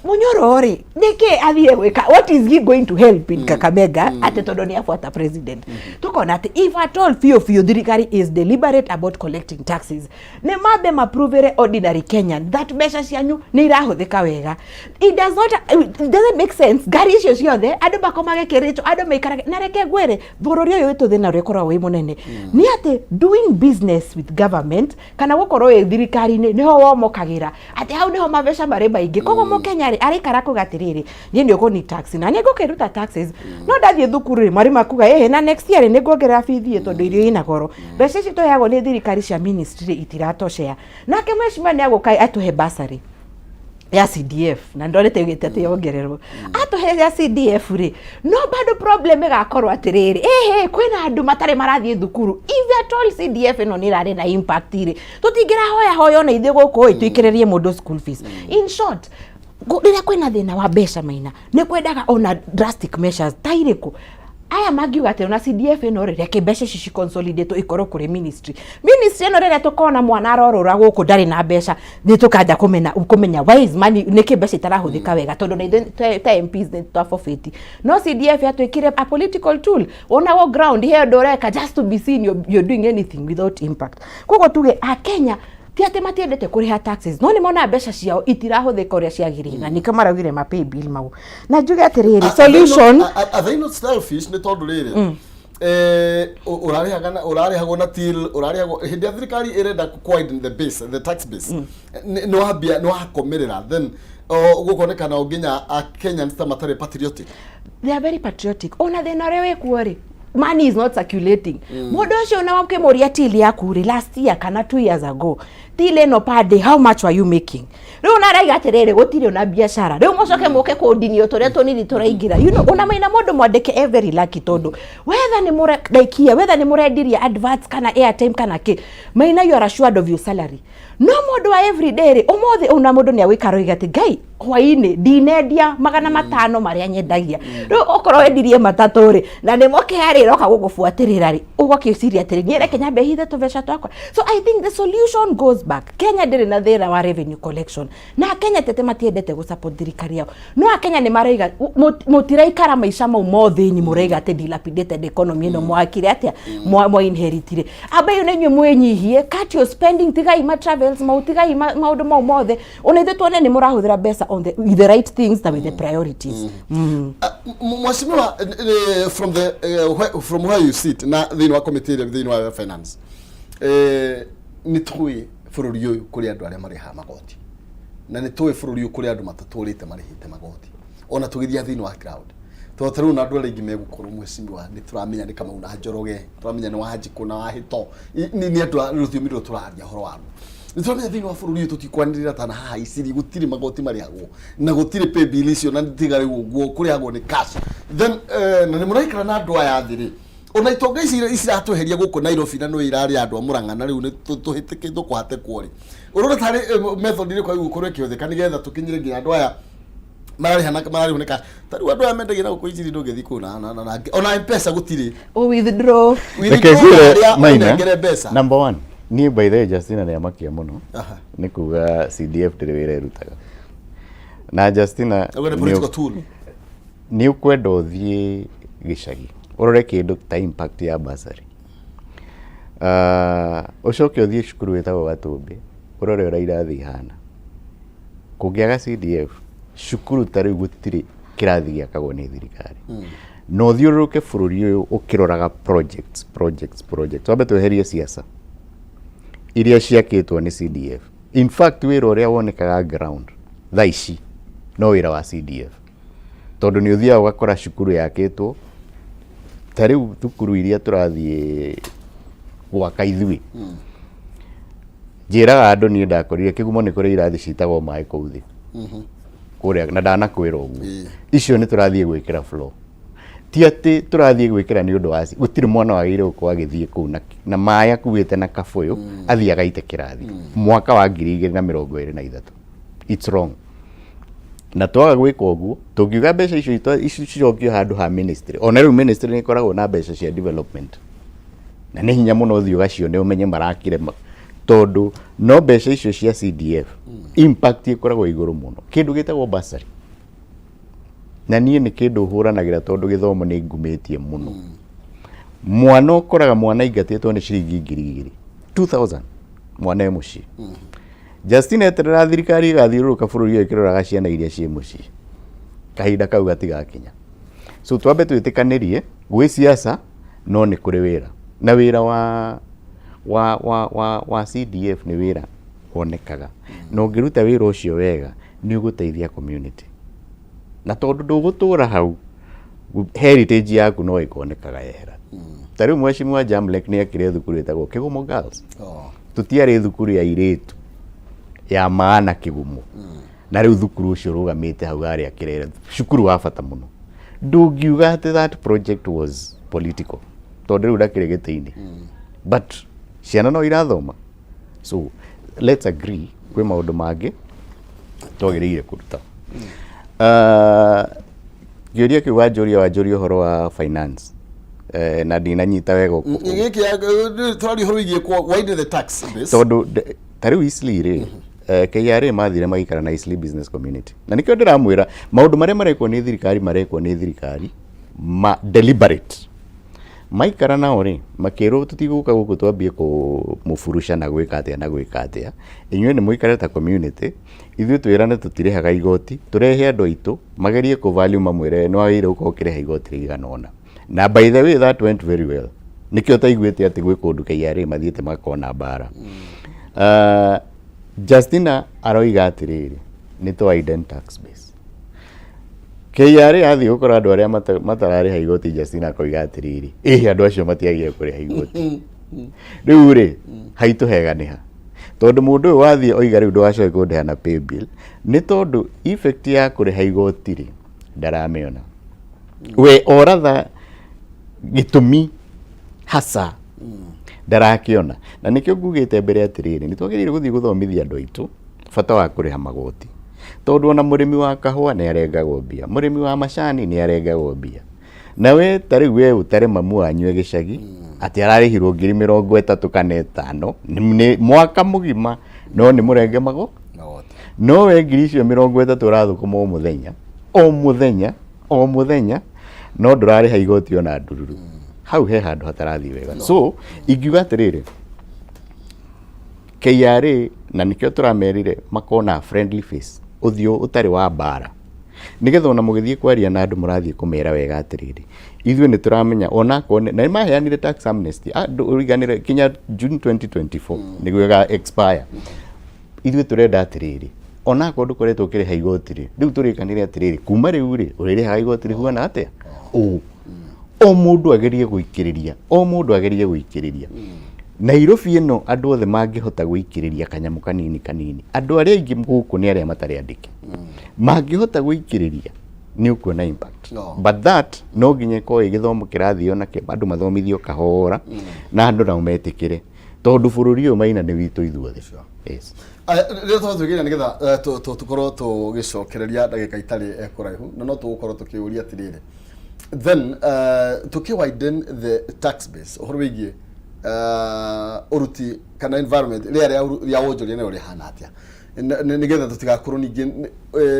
Munyoro rĩ, nĩkĩ athire gwĩka? What is he going to help in Kakamega atĩ tondũ nĩ abuata president? Tukona atĩ if at all biũ biũ thirikari is deliberate about collecting taxes, nĩ mambe maprovere ordinary Kenyan that mbeca cianyu nĩ irahũthĩka wega. It does not, it doesn't make sense ngari icio ciothe, andũ makomage Kericho, andũ maikarage. Na reke ngwĩre, bũrũri ũyũ witũ thĩna ũrĩa ũkoragwo wĩ mũnene nĩ atĩ doing business with government kana gũkorwo wĩ thirikari-inĩ nĩho womokagĩra, atĩ hau nĩho mabeca marĩ maingĩ. Koguo mũkenya rĩ Rĩ araikara kuga atĩrĩrĩ, niĩ nĩ ũkũni tax na nĩ ngũkĩruta taxes, no ndathiĩ thukuru rĩ, mwarimũ akuga ĩhĩ na next year rĩ, nĩ nguongerera bithi ĩ, tondũ irio ina goro, mbeca ici tũheagwo nĩ thirikari cia ministry rĩ, itiratoshea. Nake mheshimiwa nĩ agũka atũhe bursary ya CDF, na ndorete ugite ati yongererwo, atũhe ya CDF rĩ, no bado problem ĩgakorwo atĩrĩrĩ, ĩhĩ, kwĩna andũ matarĩ marathiĩ thukuru. If at all CDF ĩno nĩ ĩrarĩ na impact rĩ, tũtingĩrahoya hoya ona ithuĩ gũkũ ĩ tũikĩrĩrie mũndũ school fees. In short, rĩrĩa kwĩna thĩna wa mbeca, Maina, nĩ kwendaga ona drastic measures ta irĩkũ. Aya mangiuga atĩ ona CDF ĩno rĩ, reke mbeca ici ciconsolidate, ikorwo kũrĩ ministry ĩno. Rĩrĩa tũkona mwana arorũra gũkũ ndarĩ na mbeca, nĩ tũkanja kũmenya why is money, nĩkĩ mbeca itarahũthĩka wega, tondũ na ithuĩ ta MPs nĩ twaforfeit. No CDF yatuĩkire a political tool, wonagwo ground he ũndũ ũreka just to be seen you're doing anything without impact. Koguo tuge akenya ti atĩ matiendete kũrĩha taxes, no nĩ mona mbeca ciao itirahũthĩka ũrĩa ciagĩrĩire, na nĩkĩo maraugire ma pay bill mau. Na njuge atĩrĩrĩ, solution Are they not selfish? Nĩ tondũ rĩrĩ, ũrarĩhagwo na till, ũrarĩhagwo hĩndĩ ya thirikari ĩrenda ku widen the base, the tax base, nĩ wambia nĩ wakomerera, then gũkonekana o nginya Kenyans ta matarĩ patriotic. They are very patriotic. Ona thĩna ũrĩa wĩkuo rĩ, money is not circulating. Mũndũ ũcio ona wakĩmũria till yaku rĩ, last year kana 2 years ago, till ĩno per day, how much were you making? Rĩu naraiga atĩrĩrĩ, gũtirĩ ona biacara. Rĩu mũcoke mũke kũndinio tũrĩa tũnini tũraingĩra. Ona Maina, mũndũ mwandĩke e very lucky, tondũ whether nĩ mũraikia, whether nĩ mũrendirie adverts kana airtime kana kĩ, Maina, you are assured of your salary. No mũndũ wa everyday rĩ, ũmũthĩ ona mũndũ nĩ agũikara oiga atĩ ngai, hwainĩ ndinendia 500 marĩa nyendagia. Rĩu okorwo wendirie matatũ rĩ, na nĩ moke harĩ ĩroka gũgũbuatĩrĩra rĩ, ũgakĩciria atĩrĩ, niĩ reke nyambe hithe tũbeca twakwa. So I think the solution goes back, Kenya ndĩrĩ na thĩna wa revenue collection, na Kenya tete matiendete gũ support thirikari yao, no Akenya nĩ maraiga mũtiraikara maica mau mothĩni, mũraiga atĩ dilapidated economy ĩno mwakire atĩa, mwa inheritire. Amba ĩyo nĩ inyuĩ mwĩnyihie, cut your spending, tigai ma travels mau, tigai maũndũ mau mothe, ona ithuĩ tuone nĩ mũrahũthĩra mbeca on the, with the right things na with the priorities. Mheshimiwa, from where you sit na thĩinĩ wa committee ĩrĩa thĩinĩ wa finance, nĩ tũĩ bũrũri ũyũ kũrĩ andũ arĩa marĩhaga magoti, na nĩ tũĩ bũrũri ũyũ kũrĩ andũ matatũrĩte marĩhĩte magoti, ona tũgĩthiĩ thĩinĩ wa crowd, tondũ ta rĩu na andũ arĩa aingĩ megũkorwo, mheshimiwa, nĩ tũramenya nĩ Kamau na Njoroge, tũramenya nĩ Wanjikũ na Wahĩto. Nĩ andũ a rũthiomi rũrũ tũraria ũhoro waruo. Nĩ tũramenya thĩinĩ wa bũrũri ũyũ tũtikwanĩrĩra tana haha Iciri gũtirĩ magoti marĩhagwo na gũtirĩ pay bill icio, na tiga rĩu ũguo kũrĩhagwo nĩ cash. Then na nĩ mũraikara na andũ aya thĩ rĩ, ona itonga ici iratweheria gũkũ Nairobi na nĩ irarĩ andũ a Murang'a, na rĩu nĩ tũhĩtĩkĩtwo kũhatĩkwo rĩ, ũrona tarĩ method ĩrĩkũ ĩgũkorwo ĩkĩhũthĩka nĩgetha tũkinyĩre nginya andũ aya mararĩha na mararĩhwo nĩ cash? Ta rĩu andũ aya mendagia na gũkũ Iciri, ndũngĩthiĩ kũu na ona M-Pesa gũtirĩ. O withdraw. Reke ngwĩre, Arĩa Maina, ũnengere mbeca. Number one, niĩ by the way, Justina nĩ amakia mũno nĩ kuga CDF ndĩrĩ wĩra ĩrutaga, na Justina Ũguo nĩ political tool. Nĩ ũkwenda ũthiĩ gĩcagi ũrore kĩndũ ta impact ya bursary, ũcoke ũthiĩ cukuru wĩtagwo Gatũmbĩ ũrore ũrĩa irathi ihana. Kũngĩaga CDF, cukuru ta rĩu gũtirĩ kĩrathi gĩakagwo nĩ thirikari. Na ũthiũrũrũke bũrũri ũyũ ũkĩroraga projects, projects, projects, wambe tweherie ciaca iria ciakĩtwo nĩ CDF. In fact, wĩra ũrĩa wonekaga ground thaa ici no wĩra wa CDF, tondũ nĩ ũthiaga ũgakora cukuru yakĩtwo ta rĩu thukuru iria tũrathiĩ gwaka ithuĩ. Njĩraga andũ, niĩ ndakorire kĩgumo nĩ kũrĩ irathi citagwo maĩ kũu thĩ kũrĩa, na ndanakwĩra ũguo. Icio nĩ tũrathiĩ gwĩkĩra floor, ti atĩ tũrathiĩ gwĩkĩra nĩ ũndũ wa gũtirĩ mwana wagĩrĩire gũkorwo agĩthiĩ kũu na maĩ akuĩte na kabũyũ athiĩ agaite kĩrathi mwaka wa 2023. It's wrong. Na twaga gwĩka ũguo, tũngiuga mbeca icio ici cicokio handũ ha ministry. Ona rĩu ministry nĩ ĩkoragwo na mbeca cia development, na nĩ hinya mũno ũthiĩ ũgacione ũmenye marakire tondũ no mbeca icio cia CDF impact ĩkoragwo igũrũ mũno. Kĩndũ gĩtagwo bursary, na niĩ nĩ kĩndũ hũranagĩra, tondũ gĩthomo nĩ ngumĩtie mũno. Mwana ũkoraga mwana aingatĩtwo nĩ ciringi 2000, 2000, mwana e mũciĩ. Justin, eterera thirikari ĩgathiũrũrũka bũrũri ũyũ ĩkĩroraga ciana iria ciĩ mũciĩ, kahinda kau gatigakinya. So twambe twĩtĩkanĩrie gwĩ siasa, no nĩ kũrĩ wĩra, na wĩra wa CDF nĩ wĩra wonekaga, na ũngĩruta wĩra ũcio wega. Nĩ ũgũteithia community, na tondũ ndũgũtũra hau, heritage yaku no ĩkonekaga yehera. Ta rĩu mheshimiwa Jamlek nĩ akire thukuru ĩtagwo Kĩgumo Girls. Tũtiarĩ thukuru ya airĩtu ya maana Kĩgumo, na rĩu thukuru ũcio ũrũgamĩte hau harĩa Kĩrere, cukuru wa bata mũno. Ndũngiuga atĩ that project was political, tondũ rĩu ndakĩrĩ gĩtĩ-inĩ, but ciana no irathoma. So let's agree kwĩ maũndũ mangĩ twagĩrĩire kũruta. Kĩũria kĩu wanjũria ũhoro wa finance, na ndinanyita wega Gĩkĩ tũraria ũhoro wĩgiĩ widen the tax base. Tondũ ta rĩu Eastleigh rĩ, KRA mathire magĩikara na Eastleigh business community, na nĩkĩo ndĩramwĩra maũndũ marĩa marekwo nĩ thirikari, marekwo nĩ thirikari ma deliberate. Maikara nao rĩ, makĩrwo tũtigũka gũkũ twambie kũmũburusha na gwĩka atĩa na gwĩka atĩa. Inyuĩ nĩ mũikare ta community, ithuĩ twĩrane tũtirĩhaga igoti, tũrehe andũ aitũ magerie kũ value, mamwĩre nĩ wagĩrĩire gũkorwo ũkĩrĩha igoti rĩigana ũna. Na by the way, that went very well. Nĩkĩo taiguĩte atĩ gwĩ kũndũ KRA mathiĩte makona mbara. Justina aroiga atĩrĩrĩ, nĩ tũ widen tax base. KRA athiĩ gũkora andũ arĩa matararĩha igoti, Justina akoiga atĩrĩrĩ, ĩhĩ, andũ acio matiagĩrĩire kũrĩha igoti. Rĩu rĩ, haitũ hega nĩ ha? Tondũ mũndũ ũyũ wathiĩ oiga rĩu ndũgacoke kũndĩha na pay bill, nĩ tondũ effect ya kũrĩha igoti rĩ, ndaramĩona. We oratha gĩtũmi hasa ndarakĩona. Na nĩkĩo ngugĩte mbere atĩrĩrĩ, nĩ twagĩrĩire gũthiĩ gũthomithia andũ aitũ bata wa kũrĩha magoti, tondũ ona mũrĩmi wa kahũa nĩ arengagwo mbia, mũrĩmi wa macani nĩ arengagwo mbia. Na we ta rĩu we ũtarĩ mamu wanyu e gĩcagi atĩ ararĩhirwo 30,000 kana 5 nĩ mwaka mũgima, no nĩ mũrenge mago Magoti. No we 30,000 ũrathũkũma o mũthenya o mũthenya o mũthenya, no ndũrarĩha igoti ona ndururu. Hau he handũ hatarathiĩ wega. So ingiuga atĩrĩrĩ, KRA, na nĩkĩo tũramerire makona friendly face, ũthiũ ũtarĩ wa mbara, nĩgetha ona mũgĩthiĩ kwaria na andũ mũrathiĩ kũmera wega atĩrĩrĩ, ithuĩ nĩ tũramenya onakorwo na nĩ maheanire tax amnesty andũ ũriganĩre kinya June 2024 nĩguo ĩga expire. Ithuĩ tũrenda atĩrĩrĩ, onakorwo ndũkoretwo ũkĩrĩha igoti rĩ, rĩu tũrĩkanĩre atĩrĩrĩ, kuma rĩu rĩ, ũrĩrĩhaga igoti rĩhuana atĩa. Ũũ o mũndũ agerie gũikĩrĩria, o mũndũ agerie gũikĩrĩria. Nairobi ĩno andũ othe mangĩhota gũikĩrĩria kanyamũ kanini kanini, andũ arĩa aingĩ gũkũ nĩ arĩa matarĩ andĩke, mangĩhota gũikĩrĩria nĩ ũkuona impact. No. But that no nginya ĩkorwo ĩ gĩthomo kĩrathio nakĩo, andũ mathomithio kahora na andũ nao metĩkĩre, tondũ bũrũri ũyũ maina nĩ witũ ithuothe. Yes. Aya, rĩrĩa twatwĩkĩria nĩgetha tũkorwo tũgĩcokereria ndagĩka itarĩ kũraihu, na no tũgũkorwo tũkĩũria atĩrĩrĩ, then tũkĩ widen the tax base, ũhoro wĩgiĩ ũruti kana environment rĩera rĩa wonjoria nayo rĩhana atĩa, nĩgetha tũtigakorwo ningĩ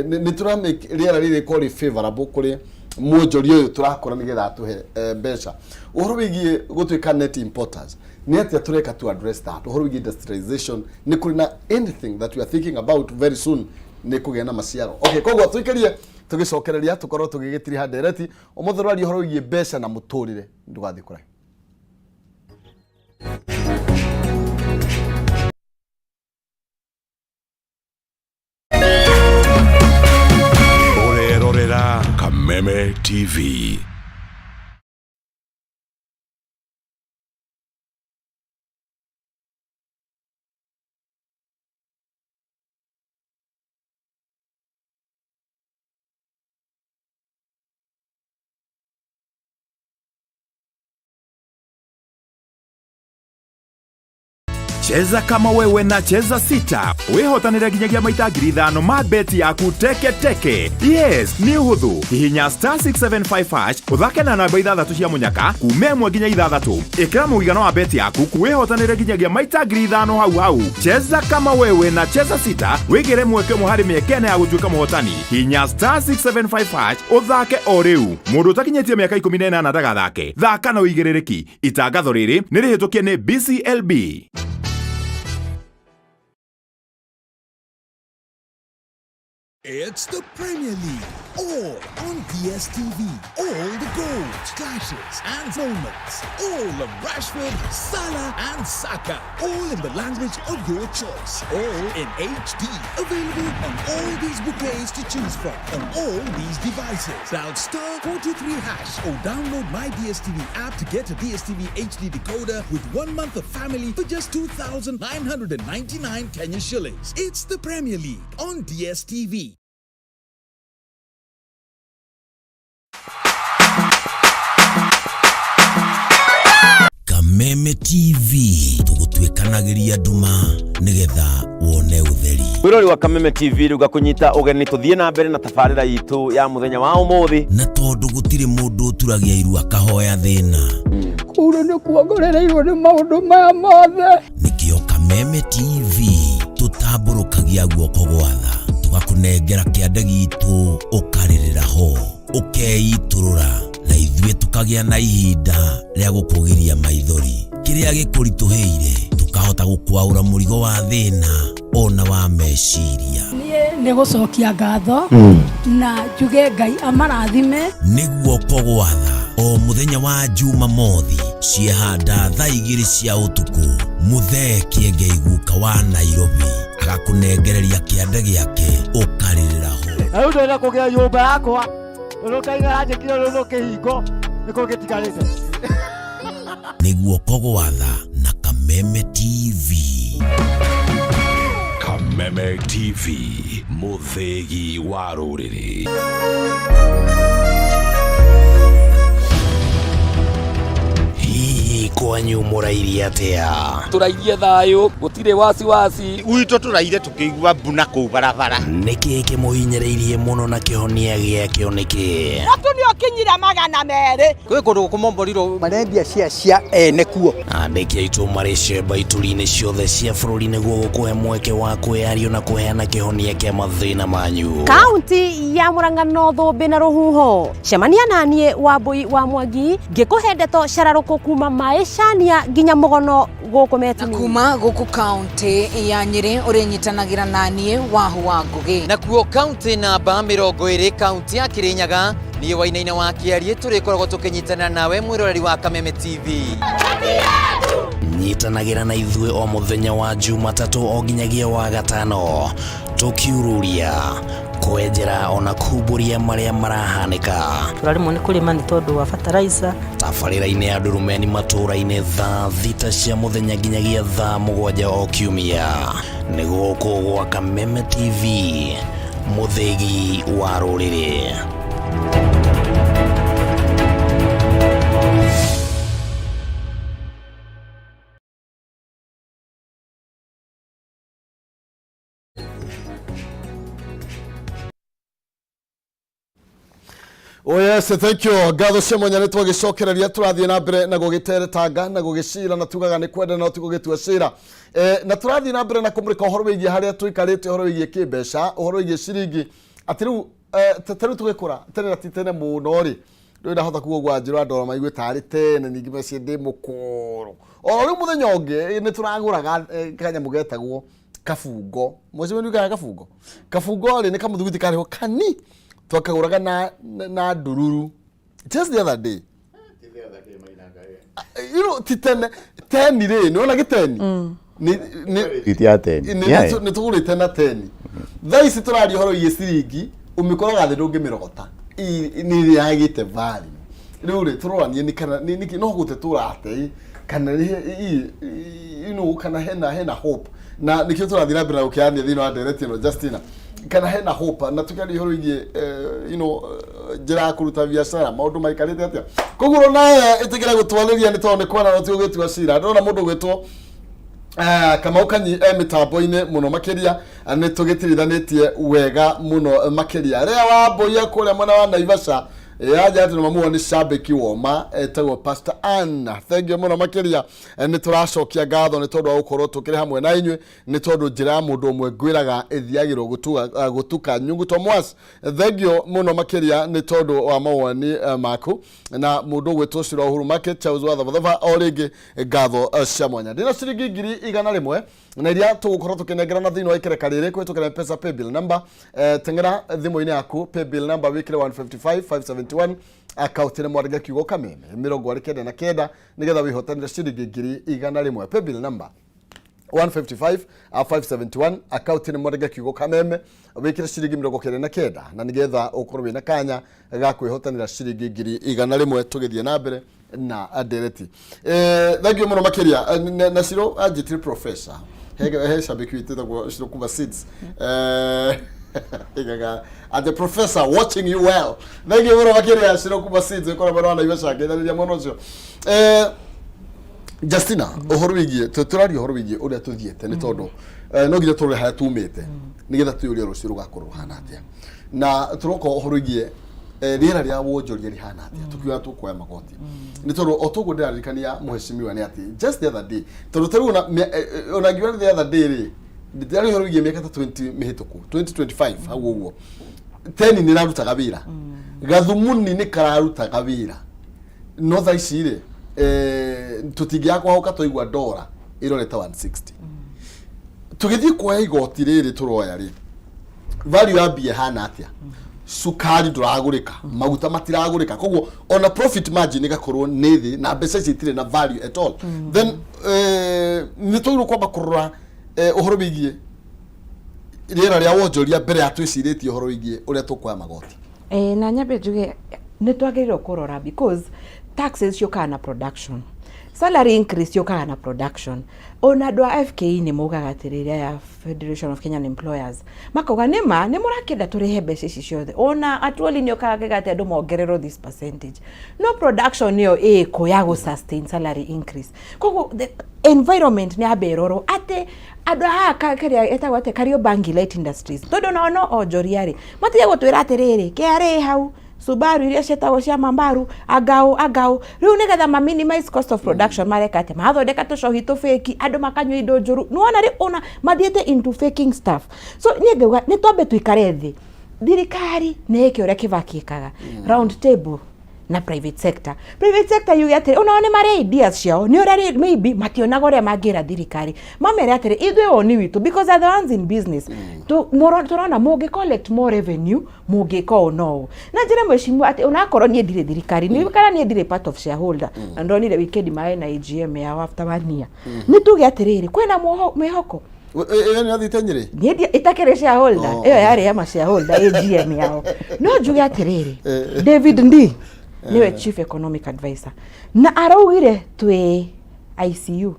nĩ tũra make rĩera rĩrĩ rĩkorwo rĩ favorable kũrĩ mwonjoria ũyũ tũrakora nĩgetha atũhe mbeca. Ũhoro wĩgiĩ gũtuĩka net importers, nĩ atĩa tũreka to address that? Ũhoro wĩgiĩ industrialization, nĩ kũrĩ na anything that we are thinking about very soon nĩ kũgĩa na maciaro? Okay, koguo tũikĩrie tũgĩcokereria tũkorwo tũgĩgĩtiriha ndereti ũmũthĩ. Rwaria ũhoro wĩgiĩ mbeca na mũtũrĩre. Ndũgathiĩ kũraihu. Ũrerorera Kameme TV. Cheza kama wewe na Cheza Sita wihotanire nginyagia maita 5,000 ma beti yaku teke teke. Yes, nĩ ũhũthũ. Hihinya star 675 hash, ũthake na namba ithathatũ cia mũnyaka kuma 1 nginya 6. Ĩkĩra mũigana wa beti yaku, wĩhotanĩre nginyagia maita 5,000 hau hau. Cheza kama wewe na Cheza Sita, wĩgĩre mweke ũmwe harĩ mĩeke 4 ya gũtuĩka mũhotani. Hinya star 675 hash ũthake o rĩu. Mũndũ ũtakinyĩtie mĩaka 18 ndagathake. Thaka na ũigĩrĩrĩki. Itangatho rĩrĩ nĩ rĩhĩtũkie nĩ BCLB. It's the Premier League, all on DSTV. All the goals, clashes, and moments. All of Rashford, Salah, and Saka. All in the language of your choice. All in HD. Available on all these bouquets to choose from on all these devices. Dial star 423 hash or download my DSTV app to get a DSTV HD decoder with 1 month of family for just 2,999 Kenya shillings. It's the Premier League on DSTV. Kameme TV, tũgũtuĩkanagĩria nduma nĩgetha wone ũtheri. Mwĩrori wa Kameme TV, rĩu ngakũnyita ũgeni tũthiĩ na mbere na tabarĩra itũ ya mũthenya wa ũmũthĩ. Na tondũ gũtirĩ mũndũ ũturagia iru akahoya thĩna. Kũu nĩ kuongorereirwo nĩ maũndũ maya mothe. Nĩkĩo Kameme TV tũtambũrũkagia guoko gwatha, tũgakũnengera kĩande gitũ, ũkarĩrĩra ho, ũkeitũrũra, na ithuĩ tũkagĩa na ihinda rĩa gũkũgiria maithori. Kĩrĩa gĩkũritũhĩire tũkahota gũkwaũra mũrigo wa thĩna ona wa meciria. Niĩ nĩ gũcokia ngatho na njuge Ngai amarathime. Nĩ guoko gwatha, o mũthenya wa Jumamothi ciehanda thaa 2 cia ũtukũ, Mũthee Kĩengei guka wa Nairobi agakũnengereria kĩande gĩake, ũkarĩrĩra ho. Na rĩu ndĩrenda kũgĩa nyũmba yakwa, tondũ Ngai aranjĩkire rũrũ kĩhingo nĩkĩo gĩtigarĩte. Nĩ guoko gwatha na Kameme TV. Kameme TV, mũthĩgi wa rũrĩrĩ. Hihi kwanyu mũrairie atĩa? Tũrairie thayũ, gũtirĩ wasiwasi. Gwitũ tũraire tũkĩigua mbuna kũu barabara. Nĩkĩ kĩmũhinyĩrĩirie mũno na kĩhonia gĩakĩo nĩkĩ? Mũtu nĩ ũkinyire 200. Kwĩ kũndũ kũmomborirwo marendia cia cia ene kuo. Andĩki aitũ marĩ cemba ituri-inĩ ciothe cia bũrũri nĩguo gũkũhe mweke wa kwĩyario na kũheana kĩhonia kĩa mathĩna manyu. Kaunti ya Murang'a no thũmbĩ na rũhuho, cemania naniĩ Wambui wa Mwangi ngĩkũhe ndeto cararũkũ kuma maĩcania nginya mũgono gũkũ Metini. Kuma gũkũ kaunti ya Nyĩrĩ, ũrĩnyitanagĩra naniĩ Wahu wa Ngũgĩ. Nakuo kaunti namba 20, kaunti ya Kirinyaga, niĩ Wainaina wa Kĩarie, tũrĩkoragwo tũkĩnyitanĩra nawe mwĩroreri wa Kameme TV. Nyitanagĩra na ithuĩ o mũthenya wa Jumatatũ o nginyagia wa gatano, tũkiururia, kwenjera ona kumbũria marĩa marahanĩka. Tũraremwo nĩ kũrĩma nĩ tondũ wa fertilizer. Tabarĩra-inĩ ya Ndurumeni matũũra-inĩ thaa 6 cia mũthenya nginyagia thaa 7 o kiumia, nĩ gũkũ gwa Kameme TV, mũthĩgi wa rũrĩrĩ. Oh yes, thank you. Ngatho cia mwanya, nĩ twagĩcokereria, tũrathiĩ na mbere na gũgĩteretanga na gũgĩcira, na tugaga nĩ kwenda no ti gũgĩtua cira. Na tũrathiĩ na mbere na kũmũrĩka ũhoro wĩgiĩ harĩa tũikarĩte, ũhoro wĩgiĩ kĩmbeca, ũhoro wĩgiĩ ciringi, atĩ rĩu ta rĩu tũgĩkũra tene na ti tene mũno rĩ, rĩu ndahota kuga ũguo anjĩrwo andũ oro maigue tarĩ tene, ningĩ mecirie ndĩ mũkũrũ. O rĩu mũthenya ũngĩ nĩ tũragũraga kanyamũ getagwo kabungo. Mũciĩ nĩ kabungo. Kabungo rĩ, nĩ kamũthuguiti karĩho kani twakagũraga na ndururu. Just the other day, ti tene teni rĩ, nĩ wona gĩteni Rĩti ya teni. Nĩ tũgũrĩte na teni. Thaa ici tũraria ũhoro wĩgiĩ ciringi, ũmĩkoraga thĩ ndũngĩmĩrogota. Nĩ yagĩte value. Rĩu rĩ, tũroranie nĩ kana nĩ no gũte tũrate kana kana hena hope, na nĩkĩo tũrathiĩ na mbere na gũkĩaranĩria thĩinĩ wa ndereti ĩno, Justina, kana hena hope, na tũkĩaria ũhoro wĩgiĩ njĩra ya kũruta biacara, maũndũ maikarĩte atĩa. Koguo nawe ĩtĩkĩra gũtwarĩria, nĩ tondũ nĩ kwona no ti gũgĩtua cira. Ndĩrona mũndũ ũgwĩtwo Kamau Kanyi e mĩtambo-inĩ mũno makĩria, nĩ tũgĩtirithanĩtie wega mũno makĩria. Rĩa wa mbũi kũrĩa mwena wa Naivasha. Yaja atĩ mamuo nĩ cambĩki woma etagwo Pastor Ann. Thank you mũno makĩria. Nĩ tũracokia ngatho nĩ tondũ wa gũkorwo tũkĩrĩ hamwe na inyuĩ, nĩ tondũ njĩra ya mũndũ ũmwe ngwĩraga ĩthiagĩrwo gũtuka nyuguto mwas. Thank you mũno makĩria nĩ tondũ wa mawoni maku. Na mũndũ ũgwĩtwo Cira Uhuru Market Charles wa Thabathaba, o rĩngĩ ngatho cia mwanya. Ndĩna ciringi 100,000 na iria tũgũkorwo tũkĩnengerana thĩinĩ wa ikereka rĩrĩ kũhĩtũkĩra M-Pesa paybill number. Teng'era thimũ-inĩ yaku, paybill number wĩkĩre 155 571, akaunti nĩ mwandĩke kiugo Kameme 99, nĩgetha wĩhotanĩre ciringi 100,000. Paybill number 155 571, akaunti nĩ mwandĩke kiugo Kameme, wĩkĩre ciringi 99, na nĩgetha ũkorwo wĩna kanya ga kwĩhotanĩra ciringi 100,000 tũgĩthiĩ na mbere na ndereti. Thank you mũno makĩria. Na Ciro anjĩtire professor, he cabiki witũ ĩtagwo Ciro kuma Seeds, igaga and the professor watching you well. Thank you mũno makĩria, Ciro kuma Seeds, ĩkorwo mwena wa Naivasha, ngeithanĩria mwena ũcio. Justina, ũhoro wĩgiĩ tũraria ũhoro wĩgiĩ ũrĩa tũthiĩte, nĩ tondũ no nginya tũrore harĩa tumĩte nĩgetha twĩyũrie rũciũ rũgakorwo rũhana atĩa, na tũroka ũhoro wĩgiĩ rĩera rĩa wonjoria rĩhana atĩa tukiuga tũkuoya magoti, nĩ tondũ o toguo ndĩraririkania mũhecimiwa nĩ atĩ just the other day, tondũ tarĩu ona ngiuga the other day rĩ, ndĩraria ũhoro wĩgiĩ mĩaka ta 20 mĩhĩtũku, 2025 hau ũguo, teni nĩ ĩrarutaga wĩra, gathumuni nĩ kararutaga wĩra, no thaa ici rĩ, tũtingĩaga kwahoka twaigua ndora ĩrorete 160. Tũgĩthiĩ kuoya igoti rĩrĩ tũroya rĩ, value ya mbia ĩhana atĩa? Cukari ndũragũrĩka, maguta matiragũrĩka, koguo ona profit margin ĩgakorwo nĩ thĩ na mbeca ici itirĩ na value at all. Then nĩ twagĩrĩirwo kwamba kũrora ũhoro wĩgiĩ rĩera rĩa wonjoria mbere ya twĩcirĩtie ũhoro wĩgiĩ ũrĩa tũkuoya magoti. Na nyambe njuge nĩ twagĩrĩirwo kũrora because taxes ciũkaga na production, salary increase ciũkaga na production. Ona andũ a FKE nĩ maugaga atĩrĩrĩ, aya Federation of Kenyan Employers makauga nĩ ma nĩ mũrakĩenda tũrĩhe mbeca ici ciothe. Ona Atuoli nĩ okaga akauga atĩ andũ mongererwo this percentage, no production nĩyo ĩkũ ya gũ sustain salary increase. Koguo the environment nĩ yambe ĩrorwo atĩ andũ haha kĩrĩa ĩtagwo atĩ Kariobangi Light Industries, tondũ nao no onjoria rĩ, matige gũtwĩra atĩrĩrĩ KRA hau Subaru iria ciĩtagwo cia mambaru angao angao rĩu nĩgetha ma minimize cost of production, mareka atĩ mathondeka tũcohi tũbĩki, andũ makanyua indo njũru. Nĩwona rĩ, ona mathiĩte into faking stuff. So niĩ ngauga nĩ twambe tũikare thĩ, thirikari nĩ ĩke ũrĩa Kibaki ĩkaga, round table na private sector. Private sector yuge atĩrĩ, onao nĩ marĩ ideas ciao, nĩ ũrĩa maybe mationaga ũrĩa mangĩra thirikari, mamere atĩrĩ, ithuĩ woni witũ, because are the ones in business, tũrona mũngĩ collect more revenue mũngĩka ũũ na ũũ. Na njĩra mheshimiwa atĩ onakorwo niĩ ndirĩ thirikari nĩ kana niĩ ndirĩ part of shareholder, na ndonire weekend maĩ na AGM yao after one year, nĩ tuge atĩrĩrĩ, kwĩna mwĩhoko. Ĩyo nĩ athiĩte Nyĩrĩ. Niĩ ĩtakĩrĩ shareholder. Oh. Ĩyo yarĩ ya ma shareholder AGM yao. No njuge atĩrĩrĩ, David Ndii nĩwe chief economic advisor na araugire twĩ ICU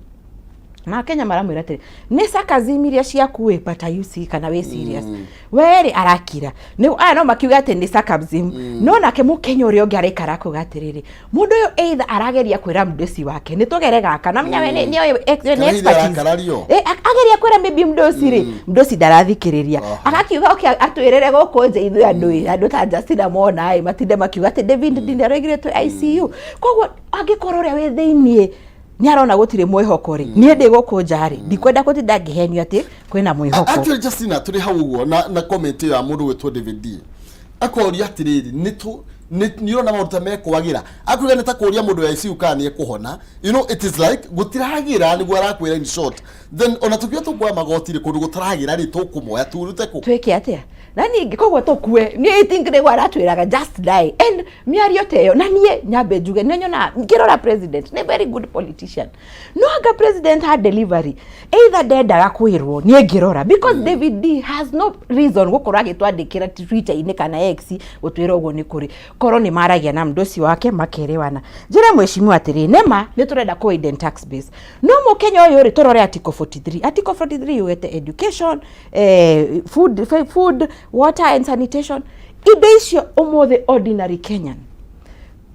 na Kenya maramwĩra atĩrĩ nĩ sarcasm iria ciaku ĩ, but are you see kana wĩ serious werĩ arakira nĩ aya no makiuga atĩ nĩ sarcasm, no nake mũkenya ũrĩa ũngĩ araikara akuga atĩrĩrĩ, mũndũ ũyũ either arageria kwĩra mdosi wake nĩ tũgere gaka na menya we nĩ nĩ Kana hihi expertise. arakarario. Ageria kwĩra maybe mdosi rĩ, mdosi ndarathikĩrĩria, agakiuga okay atwĩrĩre gũkũ nja ithuĩ andũ ĩ, andũ ta Justina mona ĩ, matinde makiuga atĩ David Ndii araugire twĩ ICU. Koguo angĩkorwo ũrĩa wĩ thĩiniĩ nĩ arona gũtirĩ mwĩhoko rĩ, niĩ ndĩ gũkũ nja rĩ, ndikwenda gũtinda ngĩhenio atĩ kwĩna mwĩhoko. Actually, Justina, tũrĩ hau ũguo na comment ĩyo ya mũndũ gwĩtwo David D, akoria atĩrĩrĩ, nĩ tũ nĩ nĩ ũrona maũndũ ta mekwagĩra? Akuga nĩ ta kũria mũndũ wa ICU kana nĩ ekũhona. It is like gũtiragĩra, nĩguo arakwĩra in short. Then ona tũkiuga tũkuoya magoti rĩ, kũndũ gũtaragĩra rĩ, tũkũmoya turute kũ? Twĩke atĩa? Na ningĩ koguo tũkue? Niĩ I think nĩguo aratwĩraga just die and mĩario ta ĩyo. Na niĩ nyambe njuge nĩ nyonaga ngĩrora president nĩ very good politician, no anga president ha delivery either ndendaga kwĩrwo. Niĩ ngĩrora because David Ndii has no reason gũkorwo agĩtwandĩkĩra Twitter-inĩ kana X gũtwĩra ũguo, nĩ kũrĩ korwo nĩ maragia na mũndũ wake makerewana. Njĩre mheshimiwa atĩrĩ, nĩma nĩ tũrenda kũ widen tax base, no mũkenya ũyũ rĩ, tũrore article 43. Article 43 yugĩte education, food, water and sanitation. Indo icio ũmũthĩ ordinary Kenyan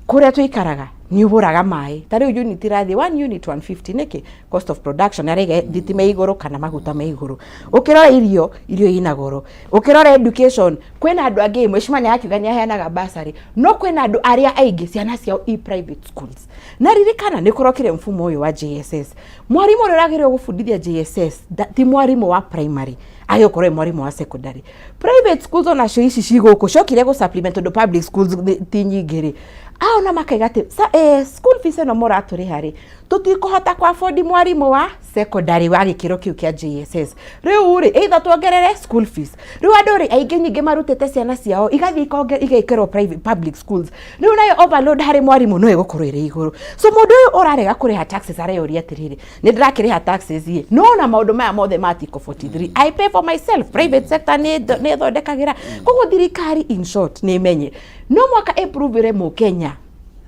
kũrĩa tũikaraga Nĩ ũgũraga maĩ ta rĩu unit irathiĩ 1 unit 150. Nĩkĩ? Cost of production arĩga thitima igũrũ kana maguta me igũrũ. Ũkĩrora irio, irio ina goro. Ũkĩrora education, kwĩna andũ angĩ, mheshimiwa nĩ akiuga nĩ aheanaga bursary, no kwĩna andũ arĩa aingĩ ciana ciao i private schools. Na ririkana nĩ kũrokire mfumo ũyũ wa JSS. Mwarimũ ũrĩa ũragĩrĩirwo gũbundithia JSS ti mwarimũ wa primary, agĩgũkorwo ĩ mwarimũ wa secondary. Private schools onacio ici ci gũkũ ciokire gũ supplement tondũ public schools ti nyingĩ rĩ. Ao na makaiga atĩ school fees ĩno mũratũrĩha rĩ, tũtikũhota ku afford mwarimũ wa secondary wa gĩkĩro kĩu kĩa JSS. Rĩu rĩ, either tuongerere school fees. Rĩu andũ rĩ aingĩ nyingĩ marutĩte ciana ciao igathiĩ igekĩrwo private public schools. Rĩu nayo overload harĩ mwarimũ no ĩgũkorwo ĩrĩ igũrũ. So mũndũ ũyũ ũrarega kũrĩha taxes areyũria atĩrĩrĩ, nĩ ndĩrakĩrĩha taxes ĩ, no na maũndũ maya mothe ma Article 43 I pay for myself, private sector nĩ ĩthondekagĩra. Koguo thirikari in short nĩ ĩmenye no mwaka ĩprovire mũkenya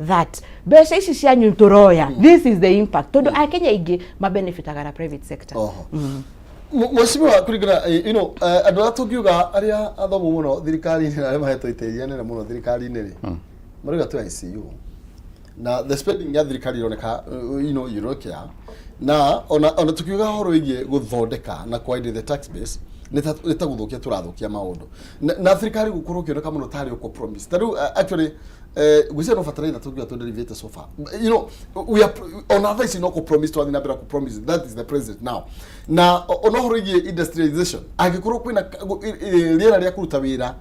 that mbeca ici cianyu tũroya, this is the impact, tondũ akenya aingĩ mabenefitaga na private sector. Mheshimiwa, kũringana andũ arĩa tũngiuga arĩa athomu mũno thirikari-inĩ na arĩa mahetwo itĩ iria nene mũno thirikari-inĩ rĩ, marauga twĩ ICU na the spending ya thirikari ironeka yũrokea na ona tukiuga ũhoro wĩgiĩ gũthondeka na kwa the tax base nĩ ta gũthũkia tũrathũkia maũndũ na thirikari gũkorwo ũkĩoneka mũno tarĩ ũkũ promise ta rĩu actually gwĩciria no bataraitha tũngiuga tũ derivative so far we are ona thaa ici no kũ promise twathiĩ na mbere kũ promise. That is the president now. Na ona ũhoro wĩgiĩ industrialization, angĩkorwo kwĩna rĩera rĩa kũruta wĩra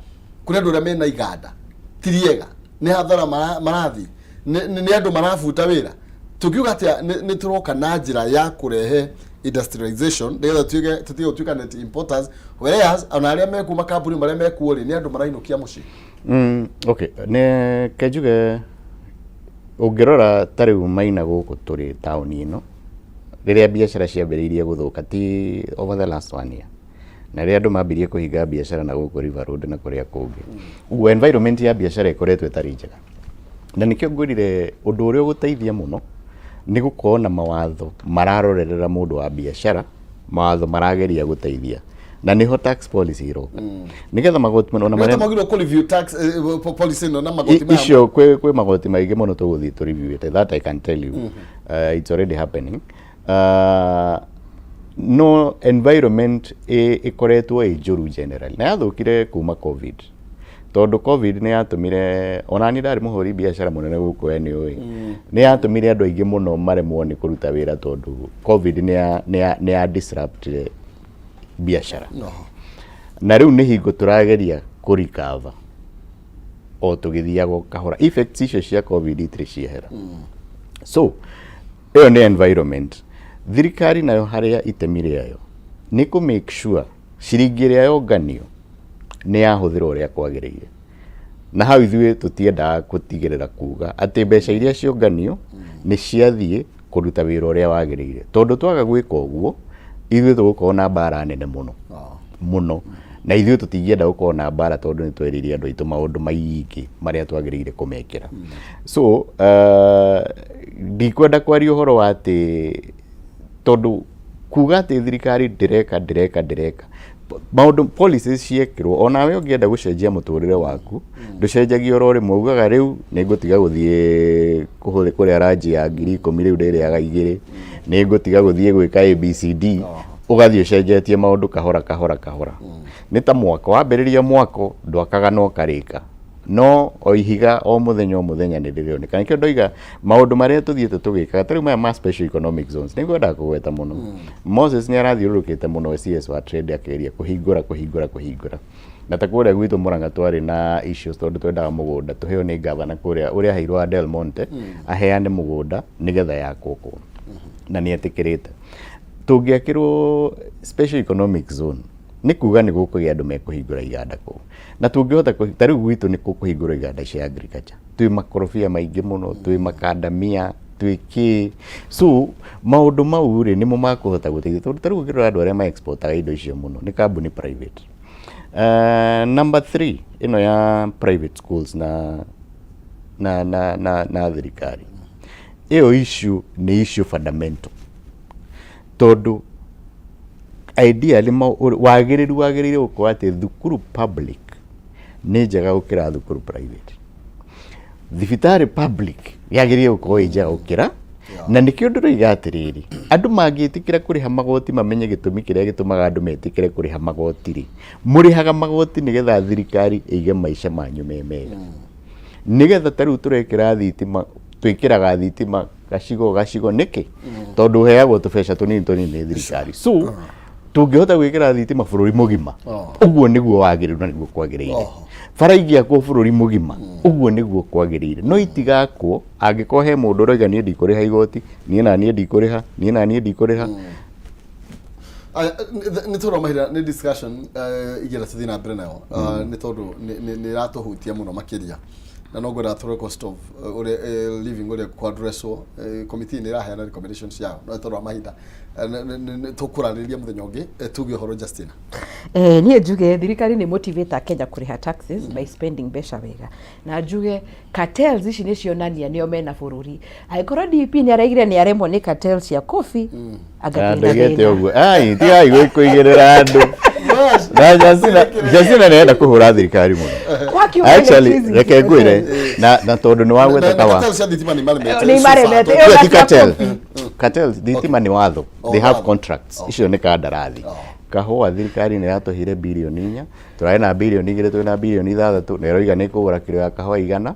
kũrĩ andũ arĩa mena iganda ti rĩega, nĩ hathara marathiĩ, nĩ andũ marabuta wĩra. Tũngiuga atĩa nĩ tũroka na njĩra ya kũrehe industrialization nĩgetha tuige tũtige gũtuĩka net importers, whereas ona arĩa mekuo makambuni marĩa mekuo rĩ, nĩ andũ marainũkia mũciĩ? Okay, nĩ kenjuge ũngĩrora ta rĩu Maina gũkũ tũrĩ taũni ĩno, rĩrĩa biacara ciambĩrĩirie gũthũka ti over the last one year, na rĩrĩa andũ mambirie kũhinga biacara na gũkũ River Road na kũrĩa kũngĩ, ũguo environment ya biacara ĩkoretwo ĩtarĩ njega. Na nĩkĩo ngwĩrire ũndũ ũrĩa ũgũteithia mũno nĩ gũkorwo na mawatho mararorerera mũndũ wa biacara, mawatho marageria gũteithia, na nĩho tax policy iroka nĩgetha magoti ona Nĩ marĩa magĩrĩirwo kũ review tax policy ĩno na magoti maya. Icio kwĩ magoti maingĩ mũno tũgũthiĩ tũ review. That I can tell you, it's already happening. No environment ĩkoretwo ĩ njũru generally na yathũkire kuma COVID, tondũ COVID nĩ yatũmire ona niĩ ndarĩ mũhũri biacara mũnene gũkũ we nĩ ũĩ, nĩ yatũmire andũ aingĩ mũno maremwo nĩ kũruta wĩra, tondũ COVID nĩ ya disruptire biacara. Na rĩu nĩ hingo tũrageria kũ recover o tũgĩthiaga o kahora, effects icio cia COVID itirĩ ciehera. So ĩyo nĩ environment. Thirikari nayo harĩa itemi rĩayo nĩ kũ make sure ciringi ĩrĩa yonganio nĩ yahũthĩrwo ũrĩa kwagĩrĩire. Na hau ithuĩ tũtiendaga gũtigĩrĩra kuga atĩ mbeca iria cionganio nĩ ciathiĩ kũruta wĩra ũrĩa wagĩrĩire, tondũ twaga gwĩka ũguo ithuĩ tũgũkorwo na mbara nene mũno mũno, na ithuĩ tũtingĩenda gũkorwo na mbara, tondũ nĩ twerĩire andũ aitũ maũndũ maingĩ marĩa twagĩrĩire kũmekĩra. So ndikwenda kwaria ũhoro wa atĩ tondũ kuga atĩ thirikari ndĩreka ndĩreka ndĩreka maũndũ, policies ciekĩrwo. Onawe ũngĩenda gũcenjia mũtũrĩre waku ndũcenjagia oro rĩmwe, ugaga rĩu nĩ ngũtiga gũthiĩ kũrĩa ranji ya 10,000, rĩu ndĩrĩaga 2, nĩ ngũtiga gũthiĩ gwĩka ABCD, ũgathiĩ ũcenjetie maũndũ kahora kahora kahora. Nĩ ta mwako, wambĩrĩria mwako ndwakaga na ũkarĩka, no o ihiga o mũthenya o mũthenya nĩ rĩroneka. Nĩkĩo ndoiga maũndũ marĩa tũthiĩte tũgĩkaga ta rĩu maya ma special economic zones, nĩ ngwendaga kũgweta mũno. Moses nĩ arathiũrũrũkĩte mũno, CS wa trade, akĩgeria kũhingũra kũhingũra kũhingũra. Na ta kũrĩa gwitũ Murang'a twarĩ na issues tondũ twendaga mũgũnda tũheo nĩ gavana kũrĩa ũrĩa aheirwo wa Del Monte, aheane mũgũnda nĩgetha yakwo kũu, na nĩ etĩkĩrĩte. Tũngĩakĩrwo special economic zone nĩ kuga nĩ gũkũgĩa andũ mekũhingũra iganda kũu, na tũngĩhota ta rĩu gwitũ nĩ kũhingũra iganda cia agriculture. Twĩ makorobia maingĩ mũno, twĩ makandamia, twĩ kĩ. So maũndũ mau rĩ, nĩmo makũhota gũteithia, tondũ ta rĩu ũngĩrora andũ arĩa ma exportaga indo icio mũno nĩ kambuni private. Number three, ĩno ya private schools na thirikari, ĩyo issue nĩ issue fundamental, tondũ ideally wagĩrĩru wagĩrĩire gũkorwo atĩ thukuru public nĩ njega gũkĩra thukuru private. Thibitarĩ public yagĩrĩire gũkorwo ĩ njega gũkĩra, na nĩkĩo ndĩroiga atĩrĩrĩ, andũ mangĩtĩkĩra kũrĩha magoti, mamenye gĩtũmi kĩrĩa gĩtũmaga andũ metĩkĩre kũrĩha magoti rĩ, mũrĩhaga magoti nĩgetha thirikari ĩige maica manyu me mega, nĩgetha ta rĩu tũrekĩra thitima, twĩkĩraga thitima gacigo gacigo nĩkĩ? Tondũ ũheagwo tũbeca tũnini tũnini nĩ thirikari. So tũngĩhota gwĩkĩra thitima bũrũri mũgima, ũguo nĩguo wagĩrĩru na nĩguo kwagĩrĩire. Bara ingĩakwo bũrũri mũgima, ũguo nĩguo kwagĩrĩire, no itigakwo angĩkorwo he mũndũ ũroiga niĩ ndikũrĩha igoti, niĩ na niĩ ndikũrĩha, niĩ na niĩ ndikũrĩha. Aya, nĩ tondũ wa mahinda nĩ discussion ingĩenda tũthiĩ na mbere nayo, nĩ tondũ nĩ ĩratũhutia mũno makĩria, na no ngwenda tũrore cost of ũrĩa living ũrĩa kwadresswo. Committee nĩ ĩraheana recommendations ciao, no nĩ tondũ wa mahinda tũkũrarĩrĩria mũthenya ũngĩ. Tuge ũhoro, Justina. Niĩ njuge thirikari nĩ motivate Kenya kũrĩha taxes by spending mbeca wega, na njuge cartels ici nĩ cionania nĩo mena bũrũri. Angĩkorwo DP nĩ araigire nĩ aremwo nĩ cartels cia coffee, anga twĩna Ndoigĩte thĩna. Ũguo ai tigai kũigĩrĩra andũ na Justina. Justina nĩ arenda kũhũra thirikari mũno. Wakiuga Actually, electricity. reke ngwĩre na tondũ nĩ wagweta kawa Cartels cia thitima nĩ maremete. Nĩ maremete. So far. Ĩyo ti cia cartel. coffee. Cartel thitima nĩ watho. Oh, They have watho. contracts. Icio nĩ kandarathi. Kahũa thirikari nĩ yatũheire birioni 4, tũrarĩ na birioni 2, twĩ na birioni 6, na ĩroiga nĩ ĩkũgũra kiro ya kahũa 100,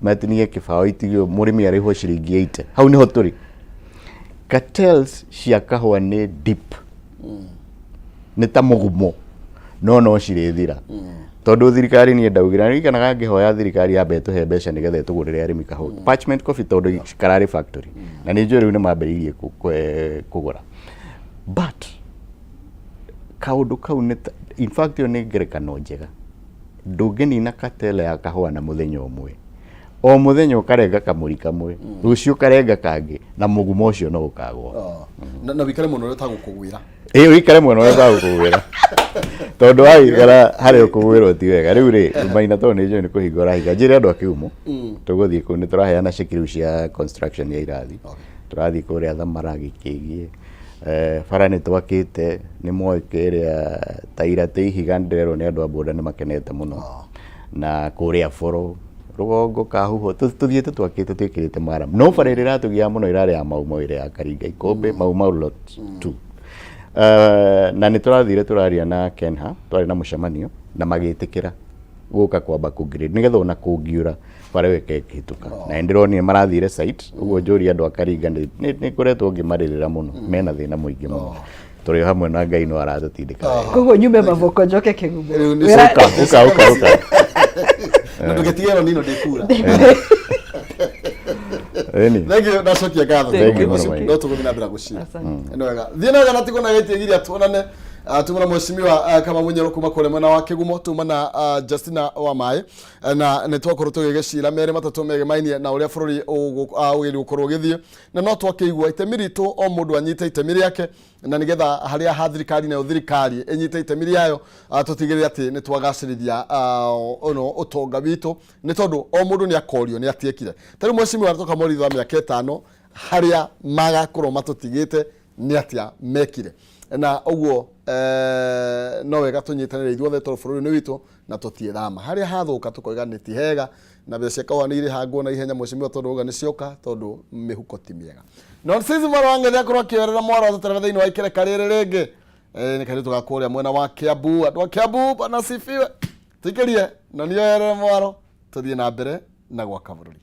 matinie kĩbaũ itigio, mũrĩmi arĩhwo ciringi 80. Hau nĩho tũrĩ. Cartels cia kahũa nĩ deep, nĩ ta mũgumo, no cirĩthira tondũ thirikari, niĩ ndaugire ririkanaga ngĩhoya thirikari yambe ĩtũhe mbeca nĩgetha ĩtũgũrĩre arĩmi kahũa parchment coffee, tondũ kararĩ factory, na nĩ njũĩ rĩu nĩ mambĩrĩirie kũgũra, but kaũndũ kau nĩ in fact ĩyo nĩ ngerekano njega. Ndũngĩnina cartel ya kahũa na mũthenya ũmwe. O mũthenya ũkarenga kamũri kamwe, rũciũ ũkarenga kangĩ, na mũgumo ũcio no ũkagwa. Oh. Na wikare mũno ũrĩa ũtagũkũgwĩra. Ĩ, ũikare mwena ũrĩa ũtagũkũgwĩra, tondũ waikara harĩa ũkũgwĩrwo ti wega. Rĩu rĩ, Maina, tondũ nĩ njũĩ nĩ kũhinga ũrahinga, njĩre andũ a Kĩhumo tũgũthiĩ kũu, nĩ tũraheana ceki rĩu cia construction ya irathi. Tũrathiĩ kũrĩa Thamara, Gĩkĩgiĩ. Bara nĩ twakĩte, nĩ moĩ kĩrĩa taira tĩ ihiga, nĩ ndĩrerwo nĩ andũ a boda nĩ makenete mũno, na kũrĩa boro rũgongo kahuho tũthiĩte twakĩte twĩkĩrĩte maram, no bara ĩrĩa ĩratũgia mũno ĩrarĩ ya Mau Mau, ĩrĩa ya Karinga Ikombe, Mau Mau lot 2. Na nĩ tũrathire tũraria na Kenha, twarĩ na mũcemanio na magĩtĩkĩra gũka kwamba kũ grade nĩgetha ona kũngiura bara ĩyo ĩkĩhĩtũka, na nĩ ndĩronire marathire site ũguo. Njũria andũ a Karinga, nĩ ngoretwo ngĩmarĩrĩra mũno, mena thĩna mũingĩ mũno. Tũrĩ o hamwe na Ngai no aratũtindĩka wega. Koguo nyume maboko njoke Kĩgumo. Rĩu nĩ Ũka, ũka, ũka, ũka. Na ndũgetigĩrwo nino ndĩkura. Ĩni. Thank you, ndacokia ngatho. Thank you mũno, Maina. No tũgũthiĩ na mbere gũcira. Nĩ wega, thiĩ na wega na tigwo na gĩtigiria tuonane. Tuma na mheshimiwa Kama Munyoro kuma kũrĩa mwena wa Kĩgumo, tuma na Justina wa Maĩ, na nĩ twakorwo tũgĩgĩcira merĩ matatũ megemainie na ũrĩa bũrũri ũgĩrĩ gũkorwo ũgĩthiĩ, na no twakĩigua itemi ritũ, o mũndũ anyite itemi rĩake, na nĩgetha harĩa ha thirikari nayo thirikari ĩnyite itemi rĩayo, tũtigĩrĩre atĩ nĩ twagacĩrithia ũno ũtonga witũ, nĩ tondũ o mũndũ nĩ akorio nĩ atiĩkire. Ta rĩu mheshimiwa tũkamũria thutha wa mĩaka 5 harĩa magakorwo matũtigĩte nĩ atĩa mekire, na ũguo no wega tũnyitanĩre ithuothe tondũ bũrũri nĩ witũ na tũtiĩthama. Harĩa hathũka tũkoiga nĩ ti hega, na mbeca cia kahũa nĩ irĩhangwo na ihenya, mheshimiwa, tondũ uga nĩ cioka, tondũ mĩhuko ti mĩega. No sisi mwaro wa ng'ethe akorwo akĩoerera mwaro atũterere thĩinĩ wa ikereka rĩrĩ rĩngĩ. Nĩ kairĩtu ga kũrĩa mwena wa Kiambu. Andũ a Kiambu banasifiwe. Tũikĩrie na nĩoerere mwaro tũthiĩ na mbere na gwaka bũrũri.